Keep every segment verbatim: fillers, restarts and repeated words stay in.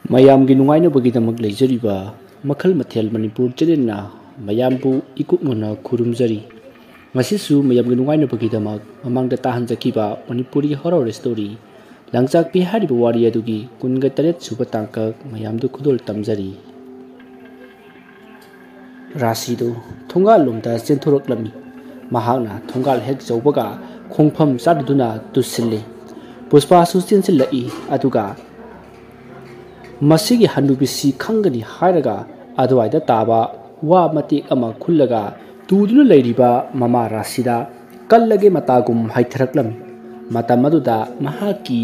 ꯃꯌꯥꯝꯒꯤ ꯅꯨꯡꯉꯥꯏꯅꯕꯒꯤꯗꯃꯛ ꯂꯩꯖꯔꯤꯕ ꯃꯈꯜ ꯃꯊꯦꯜ ꯃꯅꯤꯄꯨꯔ ꯆꯦꯅꯦꯜꯅ ꯃꯌꯥꯝꯕꯨ ꯏꯀꯨꯞꯅꯅ ꯈꯨꯔꯨꯝꯖꯔꯤ꯫ ꯉꯁꯤꯁꯨ ꯃꯌꯥꯝꯒꯤ ꯅꯨꯡꯉꯥꯏꯅꯕꯒꯤꯗꯃꯛ ꯃꯃꯥꯡꯗ ꯇꯥꯍꯟꯖꯈꯤꯕ ꯃꯅꯤꯄꯨꯔꯤ ꯍꯣꯔꯔ ꯁ꯭ꯇꯣꯔꯤ ꯂꯪꯆꯥꯛꯄꯤ ꯍꯥꯏꯔꯤꯕ ꯋꯥꯔꯤ ꯑꯗꯨꯒꯤ ꯀꯨꯟꯒ ꯇꯔꯦꯠ ꯁꯨꯕ ꯇꯥꯡꯀꯛ ꯃꯌꯥꯝꯗ ꯈꯨꯗꯣꯜ ꯇꯝꯖꯔꯤ꯫ ꯔꯥꯁꯤꯗꯨ ꯊꯣꯡꯒꯥꯜꯂꯣꯝꯗ ꯆꯦꯟꯊꯣꯔꯛꯂꯝꯃꯤ꯫ ꯃꯍꯥꯛꯅ ꯊꯣꯡꯒꯥꯜ ꯍꯦꯛ ꯌꯧꯕꯒ ꯈꯣꯡꯐꯝ ꯆꯥꯗꯨꯅ ꯇꯨꯁꯤꯜꯂꯤ꯫ ꯄꯨꯁꯄꯥꯁꯨ ꯆꯦꯟꯁꯤꯜꯂꯛꯏ, ꯑꯗꯨꯒ ꯃꯁꯤꯒꯤ ꯍꯅꯨꯕꯤꯁꯤ ꯈꯪꯒꯅꯤ ꯍꯥꯏꯔꯒ ꯑꯗꯨꯋꯥꯏꯗ ꯇꯥꯕ ꯋꯥ ꯃꯇꯦꯛ ꯑꯃ ꯈꯨꯜꯂꯒ ꯇꯨꯗꯨꯅ ꯂꯩꯔꯤꯕ ꯃꯃꯥ ꯔꯥꯁꯤꯗ ꯀꯜꯂꯒꯦ ꯃꯇꯥꯒꯨꯝ ꯍꯥꯏꯊꯔꯛꯂꯝꯃꯤ꯫ ꯃꯇꯝ ꯑꯗꯨꯗ ꯃꯍꯥꯛꯀꯤ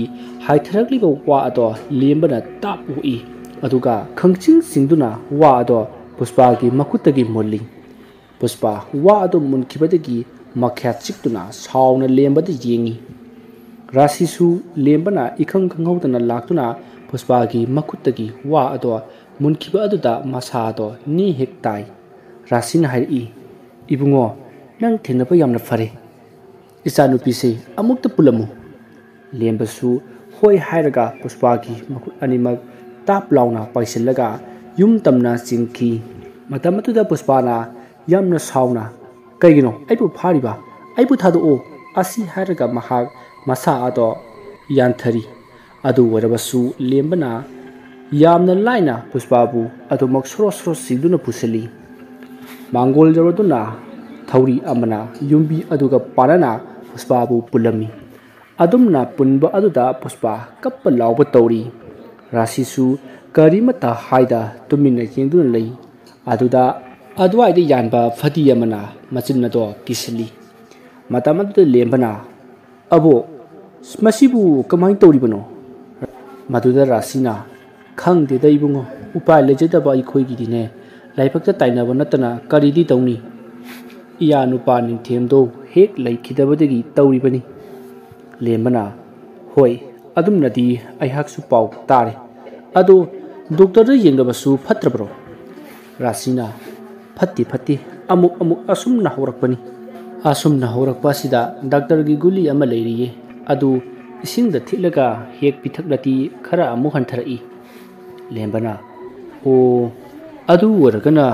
ꯍꯥꯏꯊꯔꯛꯂꯤꯕ ꯋꯥ ꯑꯗꯣ ꯂꯦꯝꯕꯅ ꯇꯥꯞ ꯑꯣꯛꯏ, ꯑꯗꯨꯒ ꯈꯪꯆꯤꯡ ꯆꯤꯡꯗꯨꯅ ꯋꯥ ꯑꯗꯣ ꯄꯨꯁꯄꯥꯒꯤ ꯃꯈꯨꯠꯇꯒꯤ ꯃꯨꯜꯂꯤ꯫ ꯄꯨꯁꯄꯥ ꯋꯥ ꯑꯗꯨ ꯃꯨꯟꯈꯤꯕꯗꯒꯤ ꯃꯈ꯭ꯌꯥꯠ ꯆꯤꯛꯇꯨꯅ ꯁꯥꯎꯅ ꯂꯦꯝꯕꯗ ꯌꯦꯡꯏ꯫ ꯔꯥꯁꯤꯁꯨ ꯂꯦꯝꯕꯅ ꯏꯈꯪ ꯈꯪꯍꯧꯗꯅ ꯂꯥꯛꯇꯨꯅ ꯄꯨꯁꯄꯥꯒꯤ ꯃꯈꯨꯠꯇꯒꯤ ꯋꯥ ꯑꯗꯣ ꯃꯨꯟꯈꯤꯕ ꯑꯗꯨꯗ ꯃꯁꯥ ꯑꯗꯣ ꯅꯦ ꯍꯦꯛ ꯇꯥꯏ꯫ ꯔꯥꯁꯤꯅ ꯍꯥꯏꯔꯛꯏ, "ꯏꯕꯨꯡꯉꯣ, ꯅꯪ ꯊꯦꯡꯅꯕ ꯌꯥꯝꯅ ꯐꯔꯦ꯫ ꯏꯆꯥꯅꯨꯄꯤꯁꯦ ꯑꯃꯨꯛꯇ ꯄꯨꯜꯂꯝꯃꯨ꯫" ꯂꯦꯝꯕꯁꯨ ꯍꯣꯏ ꯍꯥꯏꯔꯒ ꯄꯨꯁꯄꯥꯒꯤ ꯃꯈꯨꯠ ꯑꯅꯤꯃꯛ ꯇꯥꯞ ꯂꯥꯎꯅ ꯄꯥꯏꯁꯤꯜꯂꯒ ꯌꯨꯝ ꯇꯝꯅ ꯆꯦꯟꯈꯤ꯫ ꯃꯇꯝ ꯑꯗꯨꯗ ꯄꯨꯁꯄꯥꯅ ꯌꯥꯝꯅ ꯁꯥꯎꯅ, "ꯀꯩꯒꯤꯅꯣ ꯑꯩꯕꯨ ꯐꯥꯔꯤꯕ? ꯑꯩꯕꯨ ꯊꯥꯗꯣꯛꯑꯣ!" ꯑꯁꯤ ꯍꯥꯏꯔꯒ ꯃꯍꯥꯛ ꯃꯁꯥ ꯑꯗꯣ ꯌꯥꯟꯊꯔꯤ꯫ ꯑꯗꯨ ꯑꯣꯏꯔꯕꯁꯨ ꯂꯦꯝꯕꯅ ꯌꯥꯝꯅ ꯂꯥꯏꯅ ꯄꯨꯁꯄꯥꯕꯨ ꯑꯗꯨꯃꯛ ꯁꯣꯔꯣ ꯁꯣꯔꯣ ꯆꯤꯡꯗꯨꯅ ꯄꯨꯁꯤꯜꯂꯤ꯫ ꯃꯥꯡꯒꯣꯜ ꯌꯧꯔꯗꯨꯅ ꯊꯧꯔꯤ ꯑꯃꯅ ꯌꯨꯝꯕꯤ ꯑꯗꯨꯒ ꯄꯥꯅꯅ ꯄꯨꯁꯄꯥꯕꯨ ꯄꯨꯜꯂꯝꯃꯤ꯫ ꯑꯗꯨꯝꯅ ꯄꯨꯟꯕ ꯑꯗꯨꯗ ꯄꯨꯁꯄꯥ ꯀꯞꯄ ꯂꯥꯎꯕ ꯇꯧꯔꯤ꯫ ꯔꯥꯁꯤꯁꯨ ꯀꯔꯤꯃꯠꯇ ꯍꯥꯏꯗ ꯇꯨꯃꯤꯟꯅ ꯌꯦꯡꯗꯨꯅ ꯂꯩ꯫ ꯑꯗꯨꯗ ꯑꯗꯨꯋꯥꯏꯗ ꯌꯥꯟꯕ ꯐꯗꯤ ꯑꯃꯅ ꯃꯆꯤꯟ ꯑꯗꯣ ꯀꯤꯁꯤꯜꯂꯤ꯫ ꯃꯇꯝ ꯑꯗꯨꯗ ꯂꯦꯝꯕꯅ, "ꯑꯕꯣꯛ, ꯃꯁꯤꯕꯨ ꯀꯃꯥꯏꯅ ꯇꯧꯔꯤꯕꯅꯣ?" ꯃꯗꯨꯗ ꯔꯥꯁꯤꯅ, "ꯈꯪꯗꯦꯗ ꯏꯕꯨꯡꯉꯣ, ꯎꯄꯥꯏ ꯂꯩꯖꯗꯕ ꯑꯩꯈꯣꯏꯒꯤꯗꯤꯅꯦ, ꯂꯥꯏꯕꯛꯇ ꯇꯥꯏꯅꯕ ꯅꯠꯇꯅ ꯀꯔꯤꯗꯤ ꯇꯧꯅꯤ? ꯏꯌꯥ ꯅꯨꯄꯥ ꯅꯤꯡꯊꯦꯝꯗꯣ ꯍꯦꯛ ꯂꯩꯈꯤꯗꯕꯗꯒꯤ ꯇꯧꯔꯤꯕꯅꯤ꯫" ꯂꯦꯝꯕꯅ, "ꯍꯣꯏ, ꯑꯗꯨꯝꯅꯗꯤ ꯑꯩꯍꯥꯛꯁꯨ ꯄꯥꯎ ꯇꯥꯔꯦ꯫ ꯑꯗꯣ ꯗꯣꯛꯇꯔꯗ ꯌꯦꯡꯂꯕꯁꯨ ꯐꯠꯇ꯭ꯔꯕ꯭ꯔꯣ?" ꯔꯥꯁꯤꯅ, "ꯐꯠꯇꯦ, ꯐꯠꯇꯦ, ꯑꯃꯨꯛ ꯑꯃꯨꯛ ꯑꯁꯨꯝꯅ ꯍꯧꯔꯛꯄꯅꯤ꯫ ꯑꯁꯨꯝꯅ ꯍꯧꯔꯛꯄ ꯑꯁꯤꯗ ꯗꯥꯛꯇꯔꯒꯤ ꯒꯨꯂꯤ ꯑꯃ ꯂꯩꯔꯤꯌꯦ, ꯑꯗꯨ ꯏꯁꯤꯡꯗ ꯊꯤꯠꯂꯒ ꯍꯦꯛ ꯄꯤꯊꯛꯂꯗꯤ ꯈꯔ ꯑꯃꯨꯛ ꯍꯟꯊꯔꯛꯏ꯫" ꯂꯦꯝꯕꯅ, "ꯑꯣ, ꯑꯗꯨ ꯑꯣꯏꯔꯒꯅ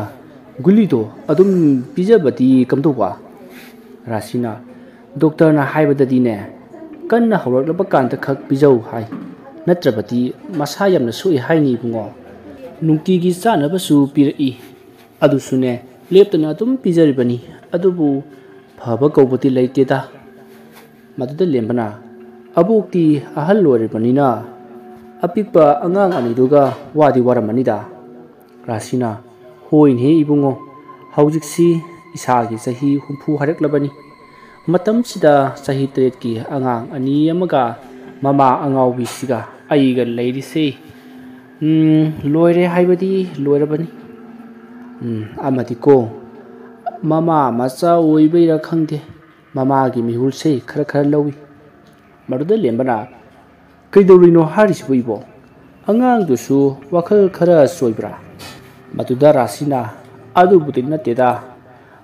ꯒꯨꯂꯤꯗꯣ ꯑꯗꯨꯝ ꯄꯤꯖꯕꯗꯤ ꯀꯝꯗꯧꯕ?" ꯔꯥꯁꯤꯅ, "ꯗꯣꯛꯇꯔꯅ ꯍꯥꯏꯕꯗꯗꯤꯅꯦ, ꯀꯟꯅ ꯍꯧꯔꯛꯂꯕ ꯀꯥꯟꯗ ꯈꯛ ꯄꯤꯖꯧ ꯍꯥꯏ, ꯅꯠꯇ꯭ꯔꯕꯗꯤ ꯃꯁꯥ ꯌꯥꯝꯅ ꯁꯣꯛꯏ ꯍꯥꯏꯅꯤ ꯏꯕꯨꯡꯉꯣ꯫ ꯅꯨꯡꯇꯤꯒꯤ ꯆꯥꯅꯕꯁꯨ ꯄꯤꯔꯛꯏ, ꯑꯗꯨꯁꯨꯅꯦ, ꯂꯦꯞꯇꯅ ꯑꯗꯨꯝ ꯄꯤꯖꯔꯤꯕꯅꯤ, ꯑꯗꯨꯕꯨ ꯐꯕ ꯀꯧꯕꯗꯤ ꯂꯩꯇꯦꯗ꯫" ꯃꯗꯨꯗ ꯂꯦꯝꯕꯅ, "ꯑꯕꯣꯛꯇꯤ ꯑꯍꯜ ꯑꯣꯏꯔꯕꯅꯤꯅ ꯑꯄꯤꯛꯄ ꯑꯉꯥꯡ ꯑꯅꯤꯗꯨꯒ ꯋꯥꯗꯤ ꯋꯥꯔꯝꯃꯅꯤꯗ꯫" ꯔꯥꯁꯤꯅ, "ꯍꯣꯏꯅꯦ ꯏꯕꯨꯡꯉꯣ, ꯍꯧꯖꯤꯛꯁꯤ ꯏꯁꯥꯒꯤ ꯆꯍꯤ ꯍꯨꯝꯐꯨ ꯍꯥꯏꯔꯛꯂꯕꯅꯤ꯫ ꯃꯇꯝꯁꯤꯗ ꯆꯍꯤ ꯇꯔꯦꯠꯀꯤ ꯑꯉꯥꯡ ꯑꯅꯤ ꯑꯃꯒ ꯃꯃꯥ ꯑꯉꯥꯎꯕꯤꯁꯤꯒ ꯑꯩꯒ ꯂꯩꯔꯤꯁꯦ꯫ ꯎꯝ, ꯂꯣꯏꯔꯦ ꯍꯥꯏꯕꯗꯤ ꯂꯣꯏꯔꯕꯅꯤ꯫ ꯎꯝ, ꯑꯃꯗꯤꯀꯣ, ꯃꯃꯥ ꯃꯆꯥ ꯑꯣꯏꯕꯩꯔꯥ ꯈꯪꯗꯦ, ꯃꯃꯥꯒꯤ ꯃꯤꯍꯨꯜꯁꯦ ꯈꯔ ꯈꯔ ꯂꯧꯏ꯫" ꯃꯗꯨꯗ ꯂꯦꯝꯕꯅ, "ꯀꯩꯗꯧꯔꯤꯅꯣ ꯍꯥꯏꯔꯤꯁꯤꯕꯨ ꯏꯕꯣ? ꯑꯉꯥꯡꯗꯨꯁꯨ ꯋꯥꯈꯜ ꯈꯔ ꯆꯣꯏꯕ꯭ꯔꯥ?" ꯃꯗꯨꯗ ꯔꯥꯁꯤꯅ, "ꯑꯗꯨꯕꯨꯗꯤ ꯅꯠꯇꯦꯗ,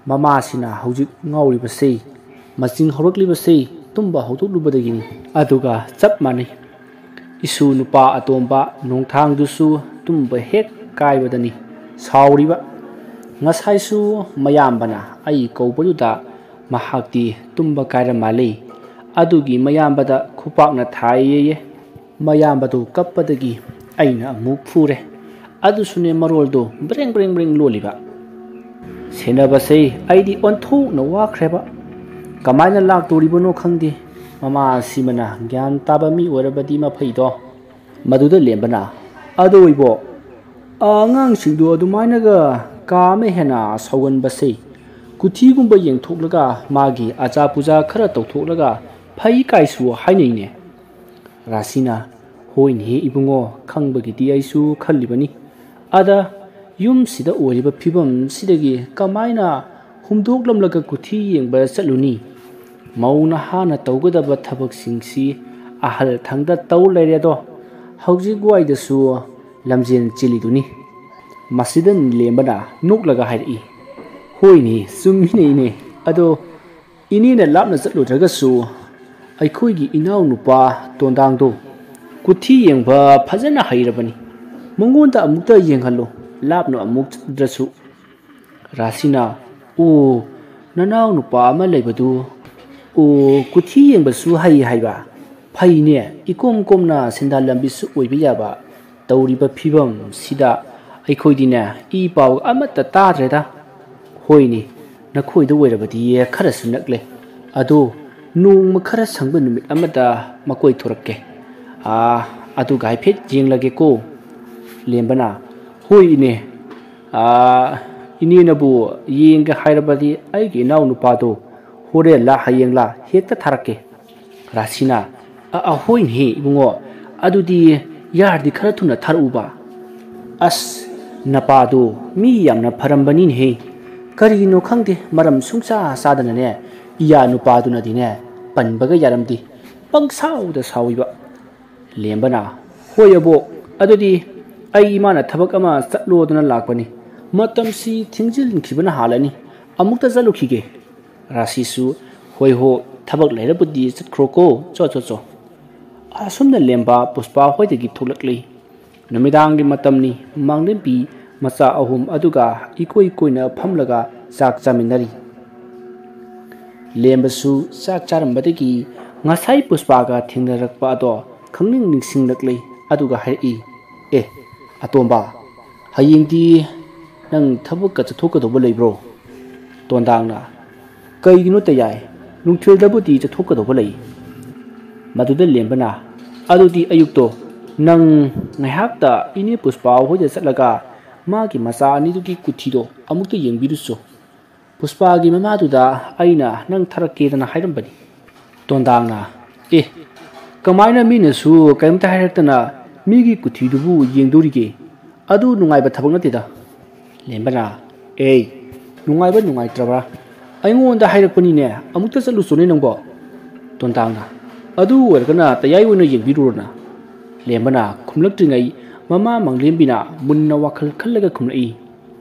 ꯃꯃꯥꯁꯤꯅ ꯍꯧꯖꯤꯛ ꯉꯥꯎꯔꯤꯕꯁꯤ, ꯃꯆꯤꯡ ꯍꯧꯔꯛꯂꯤꯕꯁꯤ ꯇꯨꯝꯕ ꯍꯧꯗꯣꯛꯂꯨꯕꯗꯒꯤꯅꯤ꯫ ꯑꯗꯨꯒ ꯆꯞ ꯃꯥꯟꯅꯩ, ꯏꯁꯨ ꯅꯨꯄꯥ ꯑꯇꯣꯝꯕ ꯅꯣꯡꯊꯥꯡꯗꯨꯁꯨ ꯇꯨꯝꯕ ꯍꯦꯛ ꯀꯥꯏꯕꯗꯅꯤ ꯁꯥꯎꯔꯤꯕ꯫ ꯉꯁꯥꯏꯁꯨ ꯃꯌꯥꯝꯕꯅ ꯑꯩ ꯀꯧꯕꯗꯨꯗ ꯃꯍꯥꯛꯇꯤ ꯇꯨꯝꯕ ꯀꯥꯏꯔ ꯃꯥꯜꯂꯤ꯫ ꯑꯗꯨꯒꯤ ꯃꯌꯥꯝꯕꯗ ꯈꯨꯄꯥꯛꯅ ꯊꯥꯏꯌꯦꯌꯦ꯫ ꯃꯌꯥꯝꯕꯗꯨ ꯀꯞꯄꯗꯒꯤ ꯑꯩꯅ ꯑꯃꯨꯛ ꯐꯨꯔꯦ꯫ ꯑꯗꯨꯁꯨꯅꯦ, ꯃꯔꯣꯜꯗꯣ ꯕ꯭ꯔꯦꯡ ꯕ꯭ꯔꯦꯡ ꯕ꯭ꯔꯦꯡ ꯂꯣꯜꯂꯤꯕ꯫ ꯁꯦꯟꯅꯕꯁꯦ ꯑꯩꯗꯤ ꯑꯣꯟꯊꯣꯛꯅ ꯋꯥꯈ꯭ꯔꯦꯕ꯫ ꯀꯃꯥꯏꯅ ꯂꯥꯛꯇꯣꯔꯤꯕꯅꯣ ꯈꯪꯗꯦ꯫ ꯃꯃꯥ ꯑꯁꯤꯃꯅ ꯒ꯭ꯌꯥꯟ ꯇꯥꯕ ꯃꯤ ꯑꯣꯏꯔꯕꯗꯤ ꯃꯐꯩꯗꯣ꯫" ꯃꯗꯨꯗ ꯂꯦꯝꯕꯅ, "ꯑꯗꯣ ꯏꯕꯣ, ꯑꯉꯥꯡꯁꯤꯡꯗꯨ ꯑꯗꯨꯃꯥꯏꯅꯒ ꯀꯥ ꯑꯃ ꯍꯦꯟꯅ ꯁꯥꯎꯒꯟꯕꯁꯦ, ꯀꯨꯊꯤꯒꯨꯝꯕ ꯌꯦꯡꯊꯣꯛꯂꯒ ꯃꯥꯒꯤ ꯑꯆꯥ ꯄꯨꯖꯥ ꯈꯔ ꯇꯧꯊꯣꯛꯂꯒ ꯐꯩ ꯀꯥꯏꯁꯨ ꯍꯥꯏꯅꯩꯅꯦ꯫" ꯔꯥꯁꯤꯅ, "ꯍꯣꯏꯅꯦ ꯏꯕꯨꯡꯉꯣ, ꯈꯪꯕꯒꯤꯗꯤ ꯑꯩꯁꯨ ꯈꯜꯂꯤꯕꯅꯤ꯫ ꯑꯗ ꯌꯨꯝꯁꯤꯗ ꯑꯣꯏꯔꯤꯕ ꯐꯤꯕꯝꯁꯤꯗꯒꯤ ꯀꯃꯥꯏꯅ ꯍꯨꯝꯗꯣꯛꯂꯝꯂꯒ ꯀꯨꯊꯤ ꯌꯦꯡꯕ ꯆꯠꯂꯨꯅꯤ? ꯃꯧ ꯅꯍꯥꯅ ꯇꯧꯒꯗꯕ ꯊꯕꯛꯁꯤꯡꯁꯤ ꯑꯍꯜ ꯊꯪꯗ ꯇꯧ ꯂꯩꯔꯦꯗꯣ꯫ ꯍꯧꯖꯤꯛ ꯋꯥꯏꯗꯁꯨ ꯂꯝꯖꯦꯟ ꯆꯦꯜꯂꯤꯗꯨꯅꯤ꯫" ꯃꯁꯤꯗ ꯂꯦꯝꯕꯅ ꯅꯣꯛꯂꯒ ꯍꯥꯏꯔꯛꯏ, "ꯍꯣꯏꯅꯦ, ꯆꯨꯝꯃꯤꯅꯦ ꯏꯅꯦ꯫ ꯑꯗꯣ ꯏꯅꯦꯅ ꯂꯥꯞꯅ ꯆꯠꯂꯨꯗ꯭ꯔꯒꯁꯨ ꯑꯩꯈꯣꯏꯒꯤ ꯏꯅꯥꯎꯅꯨꯄꯥ ꯇꯣꯟꯗꯥꯡꯗꯣ ꯀꯨꯊꯤ ꯌꯦꯡꯕ ꯐꯖꯅ ꯍꯩꯔꯕꯅꯤ꯫ ꯃꯉꯣꯟꯗ ꯑꯃꯨꯛꯇ ꯌꯦꯡꯍꯜꯂꯨ, ꯂꯥꯞꯅ ꯑꯃꯨꯛ ꯆꯠꯇ꯭ꯔꯁꯨ꯫ ꯔꯥꯁꯤꯅ, "ꯑꯣ, ꯅꯅꯥꯎ ꯅꯨꯄꯥ ꯑꯃ ꯂꯩꯕꯗꯨ, ꯑꯣ, ꯀꯨꯊꯤ ꯌꯦꯡꯕꯁꯨ ꯍꯩ ꯍꯥꯏꯕ? ꯐꯩꯅꯦ, ꯏꯀꯣꯝ ꯀꯣꯝꯅ ꯁꯦꯟꯗꯥꯟ ꯂꯝꯕꯤꯁꯨ ꯑꯣꯏꯕ ꯌꯥꯕ꯫ ꯇꯧꯔꯤꯕ ꯐꯤꯕꯝꯁꯤꯗ ꯑꯩꯈꯣꯏꯗꯤꯅꯦ, ꯏ ꯄꯥꯎ ꯑꯃꯠꯇ ꯇꯥꯗ꯭ꯔꯦꯗ꯫ ꯍꯣꯏꯅꯦ, ꯅꯈꯣꯏꯗ ꯑꯣꯏꯔꯕꯗꯤ ꯈꯔꯁꯨ ꯅꯛꯂꯦ꯫ ꯑꯗꯣ ꯅꯣꯡꯃ ꯈꯔ ꯁꯪꯕ ꯅꯨꯃꯤꯠ ꯑꯃꯗ ꯃꯀꯣꯏ ꯊꯣꯔꯛꯀꯦ꯫ ꯑꯥ, ꯑꯗꯨꯒ ꯍꯥꯏꯐꯦꯠ ꯌꯦꯡꯂꯒꯦꯀꯣ꯫" ꯂꯦꯝꯕꯅ, "ꯍꯣꯏ ꯏꯅꯦ, ꯑꯥ, ꯏꯅꯦꯅꯕꯨ ꯌꯦꯡꯒꯦ ꯍꯥꯏꯔꯕꯗꯤ ꯑꯩꯒꯤ ꯏꯅꯥꯎ ꯅꯨꯄꯥꯗꯣ ꯍꯣꯔꯦꯟꯂꯥ ꯍꯌꯦꯡꯂꯥ ꯍꯦꯛꯇ ꯊꯥꯔꯛꯀꯦ꯫" ꯔꯥꯁꯤꯅ, "ꯑ, ꯑ, ꯍꯣꯏꯅꯦꯍꯦ ꯏꯕꯨꯡꯉꯣ, ꯑꯗꯨꯗꯤ ꯌꯥꯔꯗꯤ ꯈꯔ ꯊꯨꯅ ꯊꯥꯔꯛꯎꯕ꯫" "ꯑꯁ, ꯅꯄꯥꯗꯣ ꯃꯤ ꯌꯥꯝꯅ ꯐꯔꯝꯕꯅꯤꯅꯦꯍꯦ꯫ ꯀꯔꯤꯒꯤꯅꯣ ꯈꯪꯗꯦ, ꯃꯔꯝ ꯁꯨꯡꯆꯥ ꯆꯥꯗꯅꯅꯦ, ꯏꯌꯥ ꯅꯨꯄꯥꯗꯨꯅꯗꯤꯅꯦ ꯄꯟꯕꯒ ꯌꯥꯔꯝꯗꯦ꯫ ꯄꯪꯁꯥꯎꯗ ꯁꯥꯎꯏꯕ꯫" ꯂꯦꯝꯕꯅ, "ꯍꯣꯏ ꯑꯕꯣꯛ, ꯑꯗꯨꯗꯤ ꯑꯩ ꯏꯃꯥꯅ ꯊꯕꯛ ꯑꯃ ꯆꯠꯂꯣꯗꯅ ꯂꯥꯛꯄꯅꯤ꯫ ꯃꯇꯝꯁꯤ ꯊꯦꯡꯖꯤꯟꯈꯤꯕꯅ ꯍꯥꯜꯂꯅꯤ꯫ ꯑꯃꯨꯛꯇ ꯆꯠꯂꯨꯈꯤꯒꯦ꯫" ꯔꯥꯁꯤꯁꯨ, "ꯍꯣꯏ ꯍꯣ, ꯊꯕꯛ ꯂꯩꯔꯕꯨꯗꯤ ꯆꯠꯈ꯭ꯔꯣꯀꯣ, ꯆꯣ, ꯆꯣ, ꯆꯣ꯫" ꯑꯁꯨꯝꯅ ꯂꯦꯝꯕ ꯄꯨꯁꯄꯥ ꯍꯣꯏꯗꯒꯤ ꯊꯣꯛꯂꯛꯂꯤ꯫ ꯅꯨꯃꯤꯗꯥꯡꯒꯤ ꯃꯇꯝꯅꯤ꯫ ꯃꯥꯡꯂꯦꯝꯕꯤ ꯃꯆꯥ ꯑꯍꯨꯝ ꯑꯗꯨꯒ ꯏꯀꯣꯏ ꯀꯣꯏꯅ ꯐꯝꯂꯒ ꯆꯥꯛ ꯆꯥꯃꯤꯟꯅꯔꯤ꯫ ꯂꯦꯝꯕꯁꯨ ꯆꯥꯛ ꯆꯥꯔꯝꯕꯗꯒꯤ ꯉꯁꯥꯏ ꯄꯨꯁꯄꯥꯒ ꯊꯦꯡꯅꯔꯛꯄ ꯑꯗꯣ ꯈꯪꯅꯤꯡ ꯅꯤꯡꯁꯤꯡꯂꯛꯂꯦ꯫ ꯑꯗꯨꯒ ꯍꯥꯏꯔꯛꯏ, "ꯑꯦ, ꯑꯇꯣꯝꯕ, ꯍꯌꯦꯡꯗꯤ ꯅꯪ ꯊꯕꯛꯀ ꯆꯠꯊꯣꯛꯀꯗꯧꯕ ꯂꯩꯕ꯭ꯔꯣ?" ꯇꯣꯟꯗꯥꯡꯅ, "ꯀꯩꯒꯤꯅꯣ ꯇꯌꯥꯏ? ꯅꯨꯡꯊꯤꯜꯗꯕꯨꯗꯤ ꯆꯠꯊꯣꯛꯀꯗꯧꯕ ꯂꯩ꯫" ꯃꯗꯨꯗ ꯂꯦꯝꯕꯅ, "ꯑꯗꯨꯗꯤ ꯑꯌꯨꯛꯇꯣ ꯅꯪ ꯉꯥꯏꯍꯥꯛꯇ ꯏꯅꯦ ꯄꯨꯁꯄꯥ ꯍꯣꯏꯗ ꯆꯠꯂꯒ ꯃꯥꯒꯤ ꯃꯆꯥ ꯑꯅꯤꯗꯨꯒꯤ ꯀꯨꯊꯤꯗꯣ ꯑꯃꯨꯛꯇ ꯌꯦꯡꯕꯤꯔꯨꯆꯣ꯫ ꯄꯨꯁꯄꯥꯒꯤ ꯃꯃꯥꯗꯨꯗ ꯑꯩꯅ ꯅꯪ ꯊꯥꯔꯛꯀꯦꯗꯅ ꯍꯥꯏꯔꯝꯕꯅꯤ꯫" ꯇꯣꯟꯗꯥꯡꯅ, "ꯑꯦ, ꯀꯃꯥꯏꯅ ꯃꯤꯅꯁꯨ ꯀꯔꯤꯝꯇ ꯍꯥꯏꯔꯛꯇꯅ ꯃꯤꯒꯤ ꯀꯨꯊꯤꯗꯨꯕꯨ ꯌꯦꯡꯗꯣꯔꯤꯒꯦ? ꯑꯗꯨ ꯅꯨꯡꯉꯥꯏꯕ ꯊꯕꯛ ꯅꯠꯇꯦꯗ꯫" ꯂꯦꯝꯕꯅ, "ꯑꯦ, ꯅꯨꯡꯉꯥꯏꯕ ꯅꯨꯡꯉꯥꯏꯇ꯭ꯔꯕ꯭ꯔꯥ? ꯑꯩꯉꯣꯟꯗ ꯍꯥꯏꯔꯛꯄꯅꯤꯅꯦ, ꯑꯃꯨꯛꯇ ꯆꯠꯂꯨꯆꯣꯅꯦ ꯅꯪꯕꯣ꯫" ꯇꯣꯟꯗꯥꯡꯅ, "ꯑꯗꯨ ꯑꯣꯏꯔꯒꯅ ꯇꯌꯥꯏ ꯑꯣꯏꯅ ꯌꯦꯡꯕꯤꯔꯨꯔꯣꯅ꯫" ꯂꯦꯝꯕꯅ ꯈꯨꯝꯂꯛꯇ꯭ꯔꯤꯉꯩ ꯃꯃꯥ ꯃꯥꯡꯂꯦꯝꯕꯤꯅ ꯃꯨꯟꯅ ꯋꯥꯈꯜ ꯈꯜꯂꯒ ꯈꯨꯝꯂꯛꯏ,